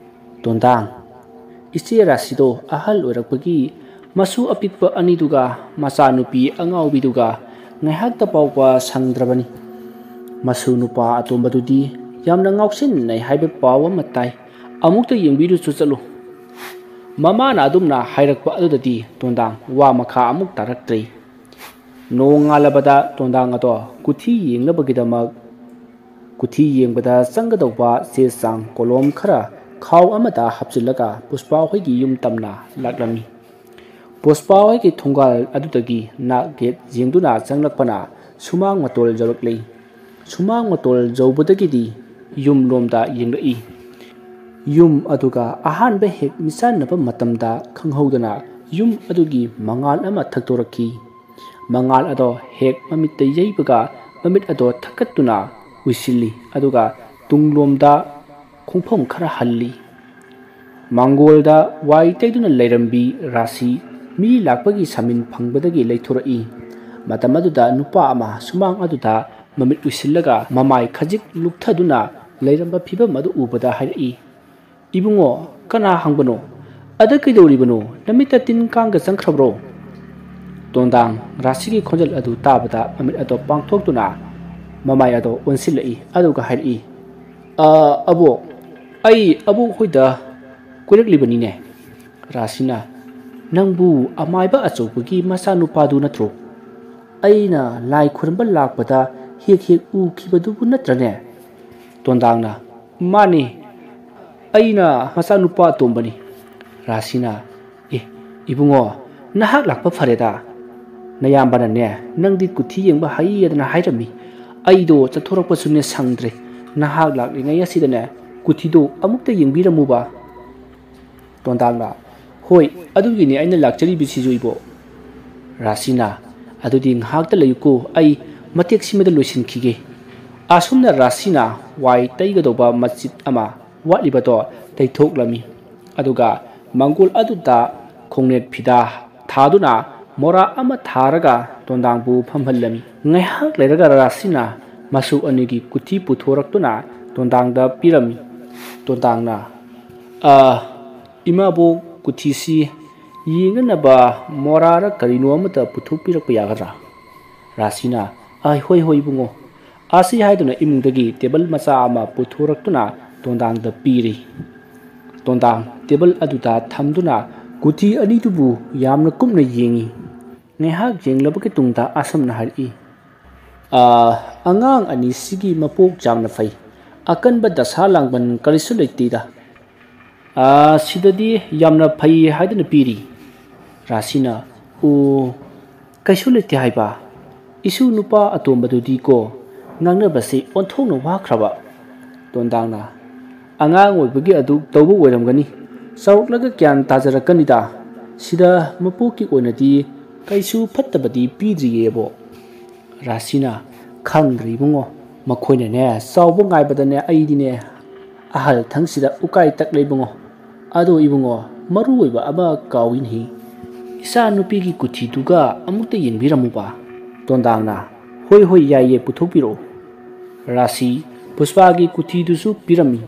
"ꯇꯣꯟꯗꯥꯡ, ꯏꯆꯦ ꯔꯥꯁꯤꯗꯣ ꯑꯍꯜ ꯑꯣꯏꯔꯛꯄꯒꯤ ꯃꯁꯨ ꯑꯄꯤꯛꯄ ꯑꯅꯤꯗꯨꯒ ꯃꯆꯥꯅꯨꯄꯤ ꯑꯉꯥꯎꯕꯤꯗꯨꯒ ꯉꯥꯏꯍꯥꯛꯇ ꯐꯥꯎꯕ ꯁꯪꯗ꯭ꯔꯕꯅꯤ꯫ ꯃꯁꯨ ꯅꯨꯄꯥ ꯑꯇꯣꯝꯕꯗꯨꯗꯤ ꯌꯥꯝꯅ ꯉꯥꯎꯁꯤꯟꯅꯩ ꯍꯥꯏꯕ ꯄꯥꯎ ꯑꯃ ꯇꯥꯏ꯫ ꯑꯃꯨꯛꯇ ꯌꯦꯡꯕꯤꯔꯨꯆꯣ ꯆꯠꯂꯨ꯫ ꯃꯃꯥꯅ ꯑꯗꯨꯝꯅ ꯍꯥꯏꯔꯛꯄ ꯑꯗꯨꯗꯗꯤ ꯇꯣꯟꯗꯥꯡ ꯋꯥ ꯃꯈꯥ ꯑꯃꯨꯛ ꯇꯥꯔꯛꯇ꯭ꯔꯦ꯫ ꯅꯣꯡꯉꯥꯜꯂꯕꯗ ꯇꯣꯟꯗꯥꯡ ꯑꯗꯣ ꯀꯨꯊꯤ ꯌꯦꯡꯅꯕꯒꯤꯗꯃꯛ ꯀꯨꯊꯤ ꯌꯦꯡꯕꯗ ꯆꯪꯒꯗꯧꯕ ꯆꯦ ꯆꯥꯡ ꯀꯣꯂꯣꯝ ꯈꯔ ꯈꯥꯎ ꯑꯃꯗ ꯍꯥꯞꯆꯤꯜꯂꯒ ꯄꯨꯁꯄꯥ ꯍꯣꯏꯒꯤ ꯌꯨꯝ ꯇꯝꯅ ꯂꯥꯛꯂꯝꯃꯤ꯫ ꯄꯨꯁꯄꯥ ꯍꯣꯏꯒꯤ ꯊꯣꯡꯒꯥꯜ ꯑꯗꯨꯗꯒꯤ ꯅꯥꯛ ꯌꯦꯠ ꯌꯦꯡꯗꯨꯅ ꯆꯪꯂꯛꯄꯅ ꯁꯨꯃꯥꯡ ꯃꯇꯣꯜ ꯌꯧꯔꯛꯂꯤ꯫ ꯁꯨꯃꯥꯡ ꯃꯇꯣꯜ ꯌꯧꯕꯗꯒꯤꯗꯤ ꯌꯨꯝ ꯂꯣꯝꯗ ꯌꯦꯡꯂꯛꯏ꯫ ꯌꯨꯝ ꯑꯗꯨꯒ ꯑꯍꯥꯟꯕ ꯍꯦꯛ ꯃꯤꯆꯥꯟꯅꯕ ꯃꯇꯝꯗ ꯈꯪꯍꯧꯗꯅ ꯌꯨꯝ ꯑꯗꯨꯒꯤ ꯃꯉꯥꯜ ꯑꯃ ꯊꯛꯇꯣꯔꯛꯈꯤ꯫ ꯃꯉꯥꯜ ꯑꯗꯣ ꯍꯦꯛ ꯃꯃꯤꯠꯇ ꯌꯩꯕꯒ ꯃꯃꯤꯠ ꯑꯗꯣ ꯊꯛꯀꯠꯇꯨꯅ ꯎꯏꯁꯤꯜꯂꯤ, ꯑꯗꯨꯒ ꯇꯨꯡꯂꯣꯝꯗ ꯈꯣꯡꯐꯝ ꯈꯔ ꯍꯜꯂꯤ꯫ ꯃꯥꯡꯒꯣꯜꯗ ꯋꯥꯏ ꯇꯩꯗꯨꯅ ꯂꯩꯔꯝꯕꯤ ꯔꯥꯁꯤ ꯃꯤ ꯂꯥꯛꯄꯒꯤ ꯁꯃꯤꯟ ꯐꯪꯕꯗꯒꯤ ꯂꯩꯊꯣꯔꯛꯏ꯫ ꯃꯇꯝ ꯑꯗꯨꯗ ꯅꯨꯄꯥ ꯑꯃ ꯁꯨꯃꯥꯡ ꯑꯗꯨꯗ ꯃꯃꯤꯠ ꯎꯏꯁꯤꯜꯂꯒ ꯃꯃꯥꯏ ꯈꯖꯤꯛ ꯂꯨꯞꯊꯗꯨꯅ ꯂꯩꯔꯝꯕ ꯐꯤꯕꯝ ꯑꯗꯨ ꯎꯕꯗ ꯍꯥꯏꯔꯛꯏ, "ꯏꯕꯨꯡꯉꯣ, ꯀꯅꯥ ꯍꯪꯕꯅꯣ? ꯑꯗ ꯀꯩꯗꯧꯔꯤꯕꯅꯣ? ꯅꯃꯤꯠꯇ ꯇꯤꯟ ꯀꯥꯡꯒ ꯆꯪꯈ꯭ꯔꯕ꯭ꯔꯣ?" ꯇꯣꯟꯗꯥꯡ ꯔꯥꯁꯤꯒꯤ ꯈꯣꯟꯖꯦꯜ ꯑꯗꯨ ꯇꯥꯕꯗ ꯃꯃꯤꯠ ꯑꯗꯣ ꯄꯥꯡꯊꯣꯛꯇꯨꯅ ꯃꯃꯥꯏ ꯑꯗꯣ ꯑꯣꯟꯁꯤꯜꯂꯛꯏ, ꯑꯗꯨꯒ ꯍꯥꯏꯔꯛꯏ, "ꯑ, ꯑꯕꯣꯛ, ꯑꯩ ꯑꯕꯣꯛ ꯍꯣꯏꯗ ꯀꯣꯏꯔꯛꯂꯤꯕꯅꯤꯅꯦ꯫" ꯔꯥꯁꯤꯅ, "ꯅꯪꯕꯨ ꯑꯃꯥꯏꯕ ꯑꯆꯧꯕꯒꯤ ꯃꯆꯥꯅꯨꯄꯥꯗꯨ ꯅꯠꯇ꯭ꯔꯣ? ꯑꯩꯅ ꯂꯥꯏ ꯈꯨꯔꯨꯝꯕ ꯂꯥꯛꯄꯗ ꯍꯦꯛ ꯍꯦꯛ ꯎꯈꯤꯕꯗꯨꯕꯨ ꯅꯠꯇ꯭ꯔꯅꯦ?" ꯇꯣꯟꯗꯥꯡꯅ, "ꯃꯥꯅꯤ, ꯑꯩꯅ ꯃꯆꯥꯅꯨꯄꯥ ꯑꯇꯣꯝꯕꯅꯤ꯫" ꯔꯥꯁꯤꯅ, "ꯑꯦ, ꯏꯕꯨꯡꯉꯣ, ꯅꯍꯥꯛ ꯂꯥꯛꯄ ꯐꯔꯦꯗ꯫ ꯅꯌꯥꯝꯕꯅꯅꯦ, ꯅꯪꯗꯤ ꯀꯨꯊꯤ ꯌꯦꯡꯕ ꯍꯩꯌꯦꯗꯅ ꯍꯥꯏꯔꯝꯃꯤ꯫ ꯑꯩꯗꯣ ꯆꯠꯊꯣꯔꯛꯄꯁꯨꯅꯦ ꯁꯪꯗ꯭ꯔꯦ꯫ ꯅꯍꯥꯛ ꯂꯥꯛꯂꯤꯉꯩ ꯑꯁꯤꯗꯅꯦ, ꯀꯨꯊꯤꯗꯣ ꯑꯃꯨꯛꯇ ꯌꯦꯡꯕꯤꯔꯝꯃꯨꯕ꯫" ꯇꯣꯟꯗꯥꯡꯅ, "ꯍꯣꯏ, ꯑꯗꯨꯒꯤꯅꯤ ꯑꯩꯅ ꯂꯥꯛꯆꯔꯤꯕꯁꯤꯁꯨ, ꯏꯕꯣꯛ꯫" ꯔꯥꯁꯤꯅ, "ꯑꯗꯨꯗꯤ ꯉꯥꯏꯍꯥꯛꯇ ꯂꯩꯌꯨꯀꯣ, ꯑꯩ ꯃꯇꯦꯛꯁꯤꯃꯗ ꯂꯣꯏꯁꯤꯟꯈꯤꯒꯦ꯫" ꯑꯁꯨꯝꯅ ꯔꯥꯁꯤꯅ ꯋꯥꯏ ꯇꯩꯒꯗꯧꯕ ꯃꯆꯤꯠ ꯑꯃ ꯋꯥꯠꯂꯤꯕꯗꯣ ꯇꯩꯊꯣꯛꯂꯝꯃꯤ꯫ ꯑꯗꯨꯒ ꯃꯪꯒꯣꯜ ꯑꯗꯨꯗ ꯈꯣꯡꯅꯦꯠ ꯐꯤꯗꯥ ꯊꯥꯗꯨꯅ ꯃꯣꯔꯥ ꯑꯃ ꯊꯥꯔꯒ ꯇꯣꯟꯗꯥꯡꯕꯨ ꯐꯝꯍꯜꯂꯝꯃꯤ꯫ ꯉꯥꯏꯍꯥꯛ ꯂꯩꯔꯒ ꯔꯥꯁꯤꯅ ꯃꯁꯨ ꯑꯅꯤꯒꯤ ꯀꯨꯊꯤ ꯄꯨꯊꯣꯔꯛꯇꯨꯅ ꯇꯣꯟꯗꯥꯡꯗ ꯄꯤꯔꯝꯃꯤ꯫ ꯇꯣꯟꯗꯥꯡꯅ, "ꯑ, ꯏꯃꯥꯕꯣꯛ, ꯀꯨꯊꯤꯁꯤ ꯌꯦꯡꯅꯅꯕ ꯃꯣꯔꯥꯔ ꯀꯔꯤꯅꯣ ꯑꯃꯇ ꯄꯨꯊꯣꯛꯄꯤꯔꯛꯄ ꯌꯥꯒꯗ꯭ꯔꯥ?" ꯔꯥꯁꯤꯅ, "ꯑ, ꯍꯣꯏ, ꯍꯣꯏ, ꯏꯕꯨꯡꯉꯣ, ꯑꯁꯤ ꯍꯥꯏꯗꯨꯅ ꯏꯃꯨꯡꯗꯒꯤ ꯇꯦꯕꯜ ꯃꯆꯥ ꯑꯃ ꯄꯨꯊꯣꯔꯛꯇꯨꯅ ꯇꯣꯟꯗꯥꯡꯗ ꯄꯤꯔꯤ꯫ ꯇꯣꯟꯗꯥꯡ ꯇꯦꯕꯜ ꯑꯗꯨꯗ ꯊꯝꯗꯨꯅ ꯀꯨꯊꯤ ꯑꯅꯤꯗꯨꯕꯨ ꯌꯥꯝꯅ ꯀꯨꯞꯅ ꯌꯦꯡꯏ꯫ ꯉꯥꯏꯍꯥꯛ ꯌꯦꯡꯂꯕꯒꯤ ꯇꯨꯡꯗ ꯑꯁꯨꯝꯅ ꯍꯥꯏꯔꯛꯏ, "ꯑꯥ, ꯑꯉꯥꯡ ꯑꯅꯤꯁꯤꯒꯤ ꯃꯄꯣꯛ ꯌꯥꯝꯅ ꯐꯩ꯫ ꯑꯀꯟꯕ ꯗꯁꯥ ꯂꯥꯡꯕꯟ ꯀꯔꯤꯁꯨ ꯂꯩꯇꯦꯗ꯫ ꯑꯥ, ꯁꯤꯗꯗꯤ ꯌꯥꯝꯅ ꯐꯩ ꯍꯥꯏꯗꯨꯅ ꯄꯤꯔꯤ꯫" ꯔꯥꯁꯤꯅ, "ꯑꯣ, ꯀꯩꯁꯨ ꯂꯩꯇꯦ ꯍꯥꯏꯕ? ꯏꯁꯨ ꯅꯨꯄꯥ ꯑꯇꯣꯝꯕꯗꯨꯗꯤ ꯀꯣ, ꯉꯥꯡꯅꯕꯁꯤ ꯑꯣꯟꯊꯣꯛꯅ ꯋꯥꯈ꯭ꯔꯕ꯫" ꯇꯣꯟꯗꯥꯡꯅ, "ꯑꯉꯥꯡ ꯑꯣꯏꯕꯒꯤ ꯑꯗꯨ ꯇꯧꯕ ꯑꯣꯏꯔꯝꯒꯅꯤ꯫ ꯆꯥꯎꯔꯛꯂꯒ ꯒ꯭ꯌꯥꯟ ꯇꯥꯖꯔꯛꯀꯅꯤꯗ꯫ ꯁꯤꯗ ꯃꯄꯣꯛꯀꯤ ꯑꯣꯏꯅꯗꯤ ꯀꯩꯁꯨ ꯐꯠꯇꯕꯗꯤ ꯄꯤꯗ꯭ꯔꯤꯌꯦꯕꯣ꯫" ꯔꯥꯁꯤꯅ, "ꯈꯪꯗ꯭ꯔꯦ ꯏꯕꯨꯡꯉꯣ, ꯃꯈꯣꯏꯅꯅꯦ ꯆꯥꯎꯕ ꯉꯥꯏꯕꯗꯅꯦ ꯑꯩꯗꯤꯅꯦ ꯑꯍꯜ ꯊꯪꯁꯤꯗ ꯎꯀꯥꯏ ꯇꯛꯂꯦ ꯏꯕꯨꯡꯉꯣ꯫ ꯑꯗꯣ ꯏꯕꯨꯡꯉꯣ, ꯃꯔꯨ ꯑꯣꯏꯕ ꯑꯃ ꯀꯥꯎꯏꯅꯦꯍꯦ꯫ ꯏꯆꯥ ꯅꯨꯄꯤꯒꯤ ꯀꯨꯊꯤꯗꯨꯒ ꯑꯃꯨꯛꯇ ꯌꯦꯡꯕꯤꯔꯝꯃꯨꯕ꯫" ꯇꯣꯟꯗꯥꯡꯅ, "ꯍꯣꯏ ꯍꯣꯏ, ꯌꯥꯏꯌꯦ, ꯄꯨꯊꯣꯛꯄꯤꯔꯛꯑꯣ꯫" ꯔꯥꯁꯤ ꯄꯨꯁꯄꯥꯒꯤ ꯀꯨꯊꯤꯗꯨꯁꯨ ꯄꯤꯔꯝꯃꯤ꯫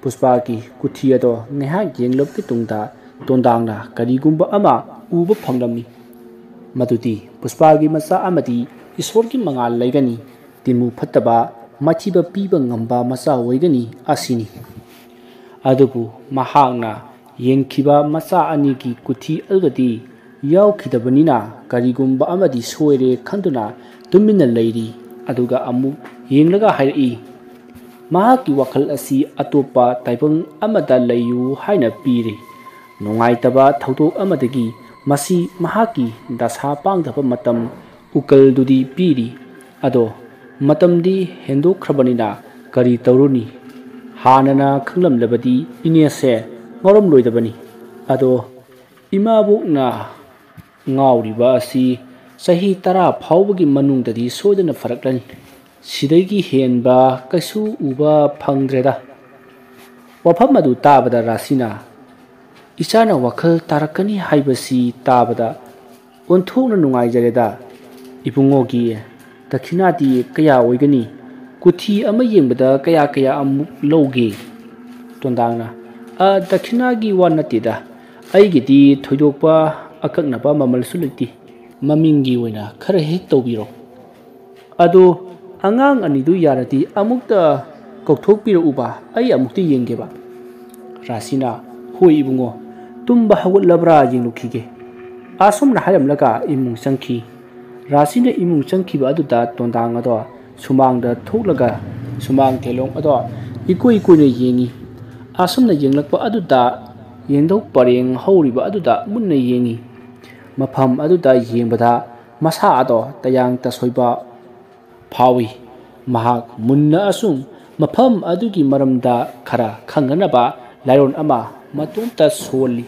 ꯄꯨꯁꯄꯥꯒꯤ ꯀꯨꯊꯤ ꯑꯗꯣ ꯉꯥꯏꯍꯥꯛ ꯌꯦꯡꯂꯕꯒꯤ ꯇꯨꯡꯗ ꯇꯣꯟꯗꯥꯡꯅ ꯀꯔꯤꯒꯨꯝꯕ ꯑꯃ ꯎꯕ ꯐꯪꯂꯝꯃꯤ꯫ ꯃꯗꯨꯗꯤ ꯄꯨꯁꯄꯥꯒꯤ ꯃꯆꯥ ꯑꯃꯗꯤ ꯏꯁꯣꯔꯒꯤ ꯃꯉꯥꯜ ꯂꯩꯒꯅꯤ, ꯇꯤꯟꯃꯨ ꯐꯠꯇꯕ, ꯃꯥꯏꯊꯤꯕ ꯄꯤꯕ ꯉꯝꯕ ꯃꯆꯥ ꯑꯣꯏꯒꯅꯤ ꯑꯁꯤꯅꯤ꯫ ꯑꯗꯨꯕꯨ ꯃꯍꯥꯛꯅ ꯌꯦꯡꯈꯤꯕ ꯃꯆꯥ ꯑꯅꯤꯒꯤ ꯀꯨꯊꯤ ꯑꯗꯨꯗꯗꯤ ꯌꯥꯎꯈꯤꯗꯕꯅꯤꯅ ꯀꯔꯤꯒꯨꯝꯕ ꯑꯃꯗꯤ ꯁꯣꯏꯔꯦ ꯈꯟꯗꯨꯅ ꯇꯨꯃꯤꯟꯅ ꯂꯩꯔꯤ꯫ ꯑꯗꯨꯒ ꯑꯃꯨꯛ ꯌꯦꯡꯂꯒ ꯍꯥꯏꯔꯛꯏ, ꯃꯍꯥꯛꯀꯤ ꯋꯥꯈꯜ ꯑꯁꯤ ꯑꯇꯣꯞꯄ ꯇꯥꯏꯕꯪ ꯑꯃꯗ ꯂꯩꯌꯨ ꯍꯥꯏꯅ ꯄꯤꯔꯤ꯫ ꯅꯨꯡꯉꯥꯏꯇꯕ ꯊꯧꯗꯣꯛ ꯑꯃꯗꯒꯤ ꯃꯁꯤ ꯃꯍꯥꯛꯀꯤ ꯗꯁꯥ ꯄꯥꯡꯗꯕ ꯃꯇꯝ ꯎꯀꯜꯗꯨꯗꯤ ꯄꯤꯔꯤ꯫ ꯑꯗꯣ ꯃꯇꯝꯗꯤ ꯍꯦꯟꯗꯣꯛꯈ꯭ꯔꯕꯅꯤꯅ ꯀꯔꯤ ꯇꯧꯔꯨꯅꯤ? ꯍꯥꯟꯅꯅ ꯈꯪꯂꯝꯂꯕꯗꯤ ꯏꯅꯦꯁꯦ ꯉꯥꯎꯔꯝꯂꯣꯏꯗꯕꯅꯤ꯫ ꯑꯗꯣ ꯏꯃꯥꯕꯣꯛꯅ ꯉꯥꯎꯔꯤꯕ ꯑꯁꯤ ꯆꯍꯤ ꯇꯔꯥ ꯐꯥꯎꯕꯒꯤ ꯃꯅꯨꯡꯗꯗꯤ ꯁꯣꯏꯗꯅ ꯐꯔꯛꯂꯅꯤ꯫ ꯁꯤꯗꯒꯤ ꯍꯦꯟꯕ ꯀꯩꯁꯨ ꯎꯕ ꯐꯪꯗ꯭ꯔꯦꯗ꯫ ꯋꯥꯐꯝ ꯑꯗꯨ ꯇꯥꯕꯗ ꯔꯥꯁꯤꯅ, "ꯏꯆꯥꯅ ꯋꯥꯈꯜ ꯇꯥꯔꯛꯀꯅꯤ ꯍꯥꯏꯕꯁꯤ ꯇꯥꯕꯗ ꯑꯣꯟꯊꯣꯛꯅ ꯅꯨꯡꯉꯥꯏꯖꯔꯦꯗ꯫ ꯏꯕꯨꯡꯉꯣꯒꯤ ꯗꯈꯤꯅꯥꯗꯤ ꯀꯌꯥ ꯑꯣꯏꯒꯅꯤ? ꯀꯨꯊꯤ ꯑꯃ ꯌꯦꯡꯕꯗ ꯀꯌꯥ ꯀꯌꯥ ꯑꯃꯨꯛ ꯂꯧꯒꯦ?" ꯇꯣꯟꯗꯥꯡꯅ, "ꯑ, ꯗꯈꯤꯅꯥꯒꯤ ꯋꯥ ꯅꯠꯇꯦꯗ, ꯑꯩꯒꯤꯗꯤ ꯊꯣꯏꯗꯣꯛꯄ ꯑꯀꯛꯅꯕ ꯃꯃꯜꯁꯨ ꯂꯩꯇꯦ꯫ ꯃꯃꯤꯡꯒꯤ ꯑꯣꯏꯅ ꯈꯔ ꯍꯦꯛ ꯇꯧꯕꯤꯔꯣ꯫ ꯑꯗꯣ "ꯑꯉꯥꯡ ꯑꯅꯤꯗꯨ ꯌꯥꯔꯗꯤ ꯑꯃꯨꯛꯇ ꯀꯧꯊꯣꯛꯄꯤꯔꯛꯎꯕ, ꯑꯩ ꯑꯃꯨꯛꯇ ꯌꯦꯡꯒꯦꯕ꯫" ꯔꯥꯁꯤꯅ, "ꯍꯣꯏ ꯏꯕꯨꯡꯉꯣ, ꯇꯨꯝꯕ ꯍꯧꯒꯠꯂꯕ꯭ꯔꯥ ꯌꯦꯡꯂꯨꯈꯤꯒꯦ꯫" ꯑꯁꯨꯝꯅ ꯍꯥꯏꯔꯝꯂꯒ ꯏꯃꯨꯡ ꯆꯪꯈꯤ꯫ ꯔꯥꯁꯤꯅ ꯏꯃꯨꯡ ꯆꯪꯈꯤꯕ ꯑꯗꯨꯗ ꯇꯣꯟꯗꯥꯡ ꯑꯗꯣ ꯁꯨꯃꯥꯡꯗ ꯊꯣꯛꯂꯒ ꯁꯨꯃꯥꯡ ꯊꯦꯂꯣꯡ ꯑꯗꯣ ꯏꯀꯨꯏ ꯀꯨꯏꯅ ꯌꯦꯡꯉꯤ꯫ ꯑꯁꯨꯝꯅ ꯌꯦꯡꯂꯛꯄ ꯑꯗꯨꯗ ꯌꯦꯡꯗꯧ ꯄꯔꯦꯡ ꯍꯧꯔꯤꯕ ꯑꯗꯨꯗ ꯃꯨꯟꯅ ꯌꯦꯡꯉꯤ꯫ ꯃꯐꯝ ꯑꯗꯨꯗ ꯌꯦꯡꯕꯗ ꯃꯁꯥ ꯑꯗꯣ ꯇꯌꯥꯡ ꯇꯁꯣꯏꯕ ꯐꯥꯎꯏ꯫ ꯃꯍꯥꯛ ꯃꯨꯟꯅ ꯑꯁꯨꯝ ꯃꯐꯝ ꯑꯗꯨꯒꯤ ꯃꯔꯝꯗ ꯈꯔ ꯈꯪꯅꯅꯕ ꯂꯥꯏꯑꯣꯟ ꯑꯃ ꯃꯇꯣꯝꯇ ꯁꯣꯜꯂꯤ꯫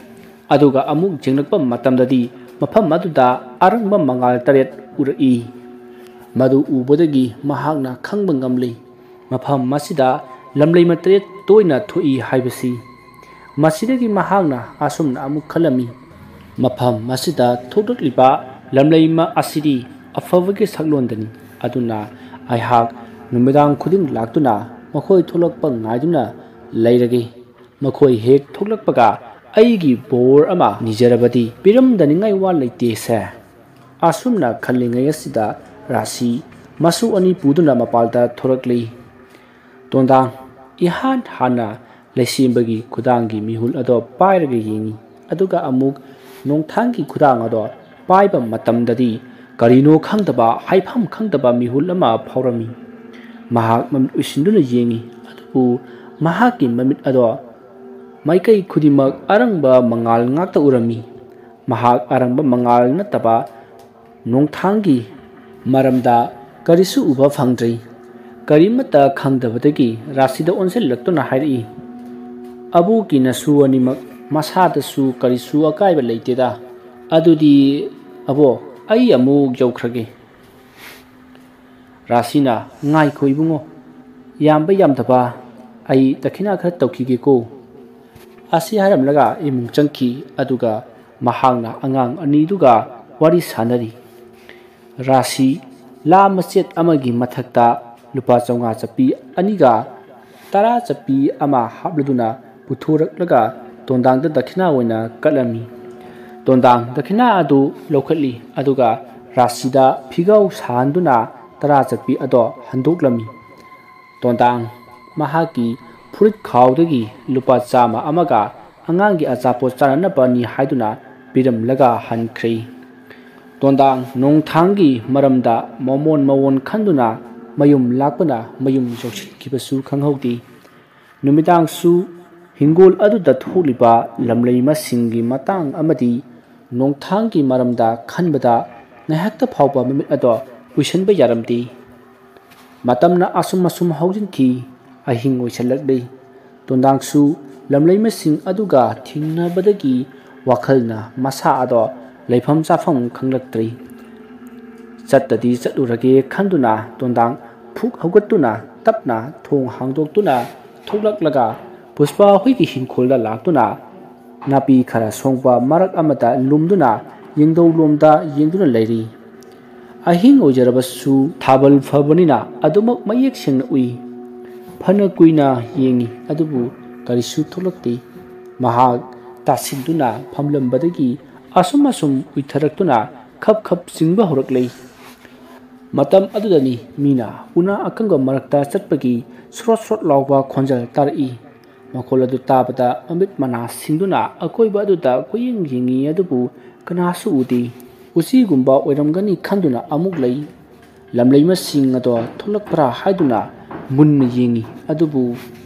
ꯑꯗꯨꯒ ꯑꯃꯨꯛ ꯌꯦꯡꯂꯛꯄ ꯃꯇꯝꯗꯗꯤ ꯃꯐꯝ ꯑꯗꯨꯗ ꯑꯔꯪꯕ ꯃꯉꯥꯜ ꯇꯔꯦꯠ ꯎꯔꯛꯏ꯫ ꯃꯗꯨ ꯎꯕꯗꯒꯤ ꯃꯍꯥꯛꯅ ꯈꯪꯕ ꯉꯝꯂꯤ, ꯃꯐꯝ ꯑꯁꯤꯗ ꯂꯝꯂꯩꯃ ꯇꯔꯦꯠ ꯇꯣꯏꯅ ꯊꯣꯛꯏ ꯍꯥꯏꯕꯁꯤ꯫ ꯃꯁꯤꯗꯒꯤ ꯃꯍꯥꯛꯅ ꯑꯁꯨꯝꯅ ꯑꯃꯨꯛ ꯈꯜꯂꯝꯃꯤ, "ꯃꯐꯝ ꯑꯁꯤꯗ ꯊꯣꯛꯂꯛꯂꯤꯕ ꯂꯝꯂꯩꯃ ꯑꯁꯤꯗꯤ ꯑꯐꯕꯒꯤ ꯁꯛꯂꯣꯟꯗꯅꯤ꯫ ꯑꯗꯨꯅ ꯑꯩꯍꯥꯛ ꯅꯨꯃꯤꯗꯥꯡ ꯈꯨꯗꯤꯡ ꯂꯥꯛꯇꯨꯅ ꯃꯈꯣꯏ ꯊꯣꯛꯂꯛꯄ ꯉꯥꯏꯗꯨꯅ ꯂꯩꯔꯒꯦ꯫ ꯃꯈꯣꯏ ꯍꯦꯛ ꯊꯣꯛꯂꯛꯄꯒ ꯑꯩꯒꯤ ꯕꯣꯔ ꯑꯃ ꯅꯤꯖꯔꯕꯗꯤ ꯄꯤꯔꯝꯗꯅꯤꯡꯉꯥꯏ ꯋꯥ ꯂꯩꯇꯦꯁꯦ꯫" ꯑꯁꯨꯝꯅ ꯈꯜꯂꯤꯉꯩ ꯑꯁꯤꯗ ꯔꯥꯁꯤ ꯃꯁꯨ ꯑꯅꯤ ꯄꯨꯗꯨꯅ ꯃꯄꯥꯜꯗ ꯊꯣꯔꯛꯂꯤ꯫ ꯇꯣꯟꯗꯥꯡ ꯏꯍꯥꯟ ꯍꯥꯟꯅ ꯂꯩꯁꯦꯝꯕꯒꯤ ꯈꯨꯗꯥꯡꯒꯤ ꯃꯤꯍꯨꯜ ꯑꯗꯣ ꯄꯥꯏꯔꯒ ꯌꯦꯡꯉꯤ꯫ ꯑꯗꯨꯒ ꯑꯃꯨꯛ ꯅꯣꯡꯊꯥꯡꯒꯤ ꯈꯨꯗꯥꯡ ꯑꯗꯣ ꯄꯥꯏꯕ ꯃꯇꯝꯗꯗꯤ ꯀꯔꯤꯅꯣ ꯈꯪꯗꯕ, ꯍꯥꯏꯐꯝ ꯈꯪꯗꯕ ꯃꯤꯍꯨꯜ ꯑꯃ ꯐꯥꯎꯔꯝꯃꯤ꯫ ꯃꯍꯥꯛ ꯃꯃꯤꯠ ꯎꯏꯁꯤꯟꯗꯨꯅ ꯌꯦꯡꯉꯤ꯫ ꯑꯗꯨꯕꯨ ꯃꯍꯥꯛꯀꯤ ꯃꯃꯤꯠ ꯑꯗꯣ ꯃꯥꯏꯀꯩ ꯈꯨꯗꯤꯡꯃꯛ ꯑꯔꯪꯕ ꯃꯉꯥꯜ ꯉꯥꯛꯇ ꯎꯔꯝꯃꯤ꯫ ꯃꯍꯥꯛ ꯑꯔꯪꯕ ꯃꯉꯥꯜ ꯅꯠꯇꯕ ꯅꯣꯡꯊꯥꯡꯒꯤ ꯃꯔꯝꯗ ꯀꯔꯤꯁꯨ ꯎꯕ ꯐꯪꯗ꯭ꯔꯤ꯫ ꯀꯔꯤꯃꯠꯇ ꯈꯪꯗꯕꯗꯒꯤ ꯔꯥꯁꯤꯗ ꯑꯣꯟꯁꯤꯜꯂꯛꯇꯨꯅ ꯍꯥꯏꯔꯛꯏ, "ꯑꯕꯣꯛꯀꯤ ꯅꯁꯨ ꯑꯅꯤꯃꯛ ꯃꯁꯥꯗꯁꯨ ꯀꯔꯤꯁꯨ ꯑꯀꯥꯏꯕ ꯂꯩꯇꯦꯗ꯫ ꯑꯗꯨꯗꯤ ꯑꯕꯣꯛ, ꯑꯩ ꯑꯃꯨꯛ ꯌꯧꯈ꯭ꯔꯒꯦ꯫" ꯔꯥꯁꯤꯅ, "ꯉꯥꯏꯈꯣ ꯏꯕꯨꯡꯉꯣ, ꯌꯥꯝꯕ ꯌꯥꯝꯗꯕ ꯑꯩ ꯗꯈꯤꯅꯥ ꯈꯔ ꯇꯧꯈꯤꯒꯦꯀꯣ꯫" ꯑꯁꯤ ꯍꯥꯏꯔꯝꯂꯒ ꯏꯃꯨꯡ ꯆꯪꯈꯤ꯫ ꯑꯗꯨꯒ ꯃꯍꯥꯛꯅ ꯑꯉꯥꯡ ꯑꯅꯤꯗꯨꯒ ꯋꯥꯔꯤ ꯁꯥꯟꯅꯔꯤ꯫ ꯔꯥꯁꯤ ꯂꯥ ꯃꯆꯦꯠ ꯑꯃꯒꯤ ꯃꯊꯛꯇ ꯂꯨꯄꯥ ꯆꯥꯝꯃꯉꯥ ꯆꯞꯄꯤ ꯑꯅꯤꯒ ꯇꯔꯥ ꯆꯞꯄꯤ ꯑꯃ ꯍꯥꯞꯂꯗꯨꯅ ꯄꯨꯊꯣꯔꯛꯂꯒ ꯇꯣꯟꯗꯥꯡꯗ ꯗꯈꯤꯅꯥ ꯑꯣꯏꯅ ꯀꯠꯂꯝꯃꯤ꯫ ꯇꯣꯟꯗꯥꯡ ꯗꯈꯤꯅꯥ ꯑꯗꯨ ꯂꯧꯈꯠꯂꯤ, ꯑꯗꯨꯒ ꯔꯥꯁꯤꯗ ꯐꯤꯒꯥꯎ ꯁꯥꯍꯟꯗꯨꯅ ꯇꯔꯥ ꯆꯠꯄꯤ ꯑꯗꯣ ꯍꯟꯗꯣꯛꯂꯝꯃꯤ꯫ ꯇꯣꯟꯗꯥꯡ ꯃꯍꯥꯛꯀꯤ ꯐꯨꯔꯤꯠ ꯈꯥꯎꯗꯒꯤ ꯂꯨꯄꯥ ꯆꯥꯝꯃ ꯑꯃꯒ ꯑꯉꯥꯡꯒꯤ ꯑꯆꯥꯄꯣꯠ ꯆꯥꯅꯅꯕꯅꯤ ꯍꯥꯏꯗꯨꯅ ꯄꯤꯔꯝꯂꯒ ꯍꯟꯈ꯭ꯔꯦ꯫ ꯇꯣꯟꯗꯥꯡ ꯅꯣꯡꯊꯥꯡꯒꯤ ꯃꯔꯝꯗ ꯃꯃꯣꯟ ꯃꯃꯣꯟ ꯈꯟꯗꯨꯅ ꯃꯌꯨꯝ ꯂꯥꯛꯄꯅ ꯃꯌꯨꯝ ꯌꯧꯁꯤꯟꯈꯤꯕꯁꯨ ꯈꯪꯍꯧꯗꯦ꯫ ꯅꯨꯃꯤꯗꯥꯡꯁꯨ ꯍꯤꯡꯒꯣꯜ ꯑꯗꯨꯗ ꯊꯣꯛꯂꯤꯕ ꯂꯝꯂꯩꯃꯁꯤꯡꯒꯤ ꯃꯇꯥꯡ ꯑꯃꯗꯤ ꯅꯣꯡꯊꯥꯡꯒꯤ ꯃꯔꯝꯗ ꯈꯟꯕꯗ ꯉꯥꯏꯍꯥꯛꯇ ꯐꯥꯎꯕ ꯃꯃꯤꯠ ꯑꯗꯣ ꯎꯏꯁꯟꯕ ꯌꯥꯔꯝꯗꯦ꯫ ꯃꯇꯝꯅ ꯑꯁꯨꯝ ꯑꯁꯨꯝ ꯍꯧꯖꯤꯟꯈꯤ꯫ ꯑꯍꯤꯡ ꯑꯣꯏꯁꯜꯂꯛꯂꯤ꯫ ꯇꯣꯟꯗꯥꯡꯁꯨ ꯂꯝꯂꯩꯃꯁꯤꯡ ꯑꯗꯨꯒ ꯊꯦꯡꯅꯕꯗꯒꯤ ꯋꯥꯈꯜꯅ ꯃꯁꯥ ꯑꯗꯣ ꯂꯩꯐꯝ ꯆꯥꯐꯝ ꯈꯪꯂꯛꯇ꯭ꯔꯤ꯫ ꯆꯠꯇꯗꯤ ꯆꯠꯂꯨꯔꯒꯦ ꯈꯟꯗꯨꯅ ꯇꯣꯟꯗꯥꯡ ꯐꯨꯛ ꯍꯧꯒꯠꯇꯨꯅ ꯇꯞꯅ ꯊꯣꯡ ꯍꯥꯡꯗꯣꯛꯇꯨꯅ ꯊꯣꯛꯂꯛꯂꯒ ꯄꯨꯁꯄꯥ ꯍꯣꯏꯒꯤ ꯍꯤꯡꯈꯣꯜꯗ ꯂꯥꯛꯇꯨꯅ ꯅꯥꯄꯤ ꯈꯔ ꯁꯣꯡꯕ ꯃꯔꯛ ꯑꯃꯗ ꯂꯨꯝꯗꯨꯅ ꯌꯦꯡꯗꯧꯂꯣꯝꯗ ꯌꯦꯡꯗꯨꯅ ꯂꯩꯔꯤ꯫ ꯑꯍꯤꯡ ꯑꯣꯏꯖꯔꯕꯁꯨ ꯊꯥꯕꯜ ꯐꯕꯅꯤꯅ ꯑꯗꯨꯃꯛ ꯃꯌꯦꯛ ꯁꯦꯡꯅ ꯎꯏ꯫ ꯐꯅ ꯀꯨꯏꯅ ꯌꯦꯡꯉꯤ, ꯑꯗꯨꯕꯨ ꯀꯔꯤꯁꯨ ꯊꯣꯛꯂꯛꯇꯦ꯫ ꯃꯍꯥꯛ ꯇꯥꯁꯤꯟꯗꯨꯅ ꯐꯝꯂꯝꯕꯗꯒꯤ ꯑꯁꯨꯝ ꯑꯁꯨꯝ ꯎꯏꯊꯔꯛꯇꯨꯅ ꯈꯞ ꯈꯞ ꯆꯤꯡꯕ ꯍꯧꯔꯛꯂꯦ꯫ ꯃꯇꯝ ꯑꯗꯨꯗꯅꯤ ꯃꯤꯅ ꯎꯅꯥ ꯑꯀꯪꯕ ꯃꯔꯛꯇ ꯆꯠꯄꯒꯤ ꯁ꯭ꯔꯣꯠ ꯁ꯭ꯔꯣꯠ ꯂꯥꯎꯕ ꯈꯣꯟꯖꯦꯜ ꯇꯥꯔꯛꯏ꯫ ꯃꯈꯣꯜ ꯑꯗꯨ ꯇꯥꯕꯗ ꯃꯃꯤꯠ ꯃꯅꯥ ꯁꯤꯡꯗꯨꯅ ꯑꯀꯣꯏꯕ ꯑꯗꯨꯗ ꯀꯣꯏꯌꯦꯡ ꯌꯦꯡꯉꯤ, ꯑꯗꯨꯕꯨ ꯀꯅꯥꯁꯨ ꯎꯗꯦ꯫ ꯎꯆꯤꯒꯨꯝꯕ ꯑꯣꯏꯔꯝꯒꯅꯤ ꯈꯟꯗꯨꯅ ꯑꯃꯨꯛ ꯂꯩ꯫ ꯂꯝꯂꯩꯃꯁꯤꯡ ꯑꯗꯣ ꯊꯣꯛꯂꯛꯄ꯭ꯔꯥ ꯍꯥꯏꯗꯨꯅ ꯃꯨꯟꯅ ꯌꯦꯡꯉꯤ, ꯑꯗꯨꯕꯨ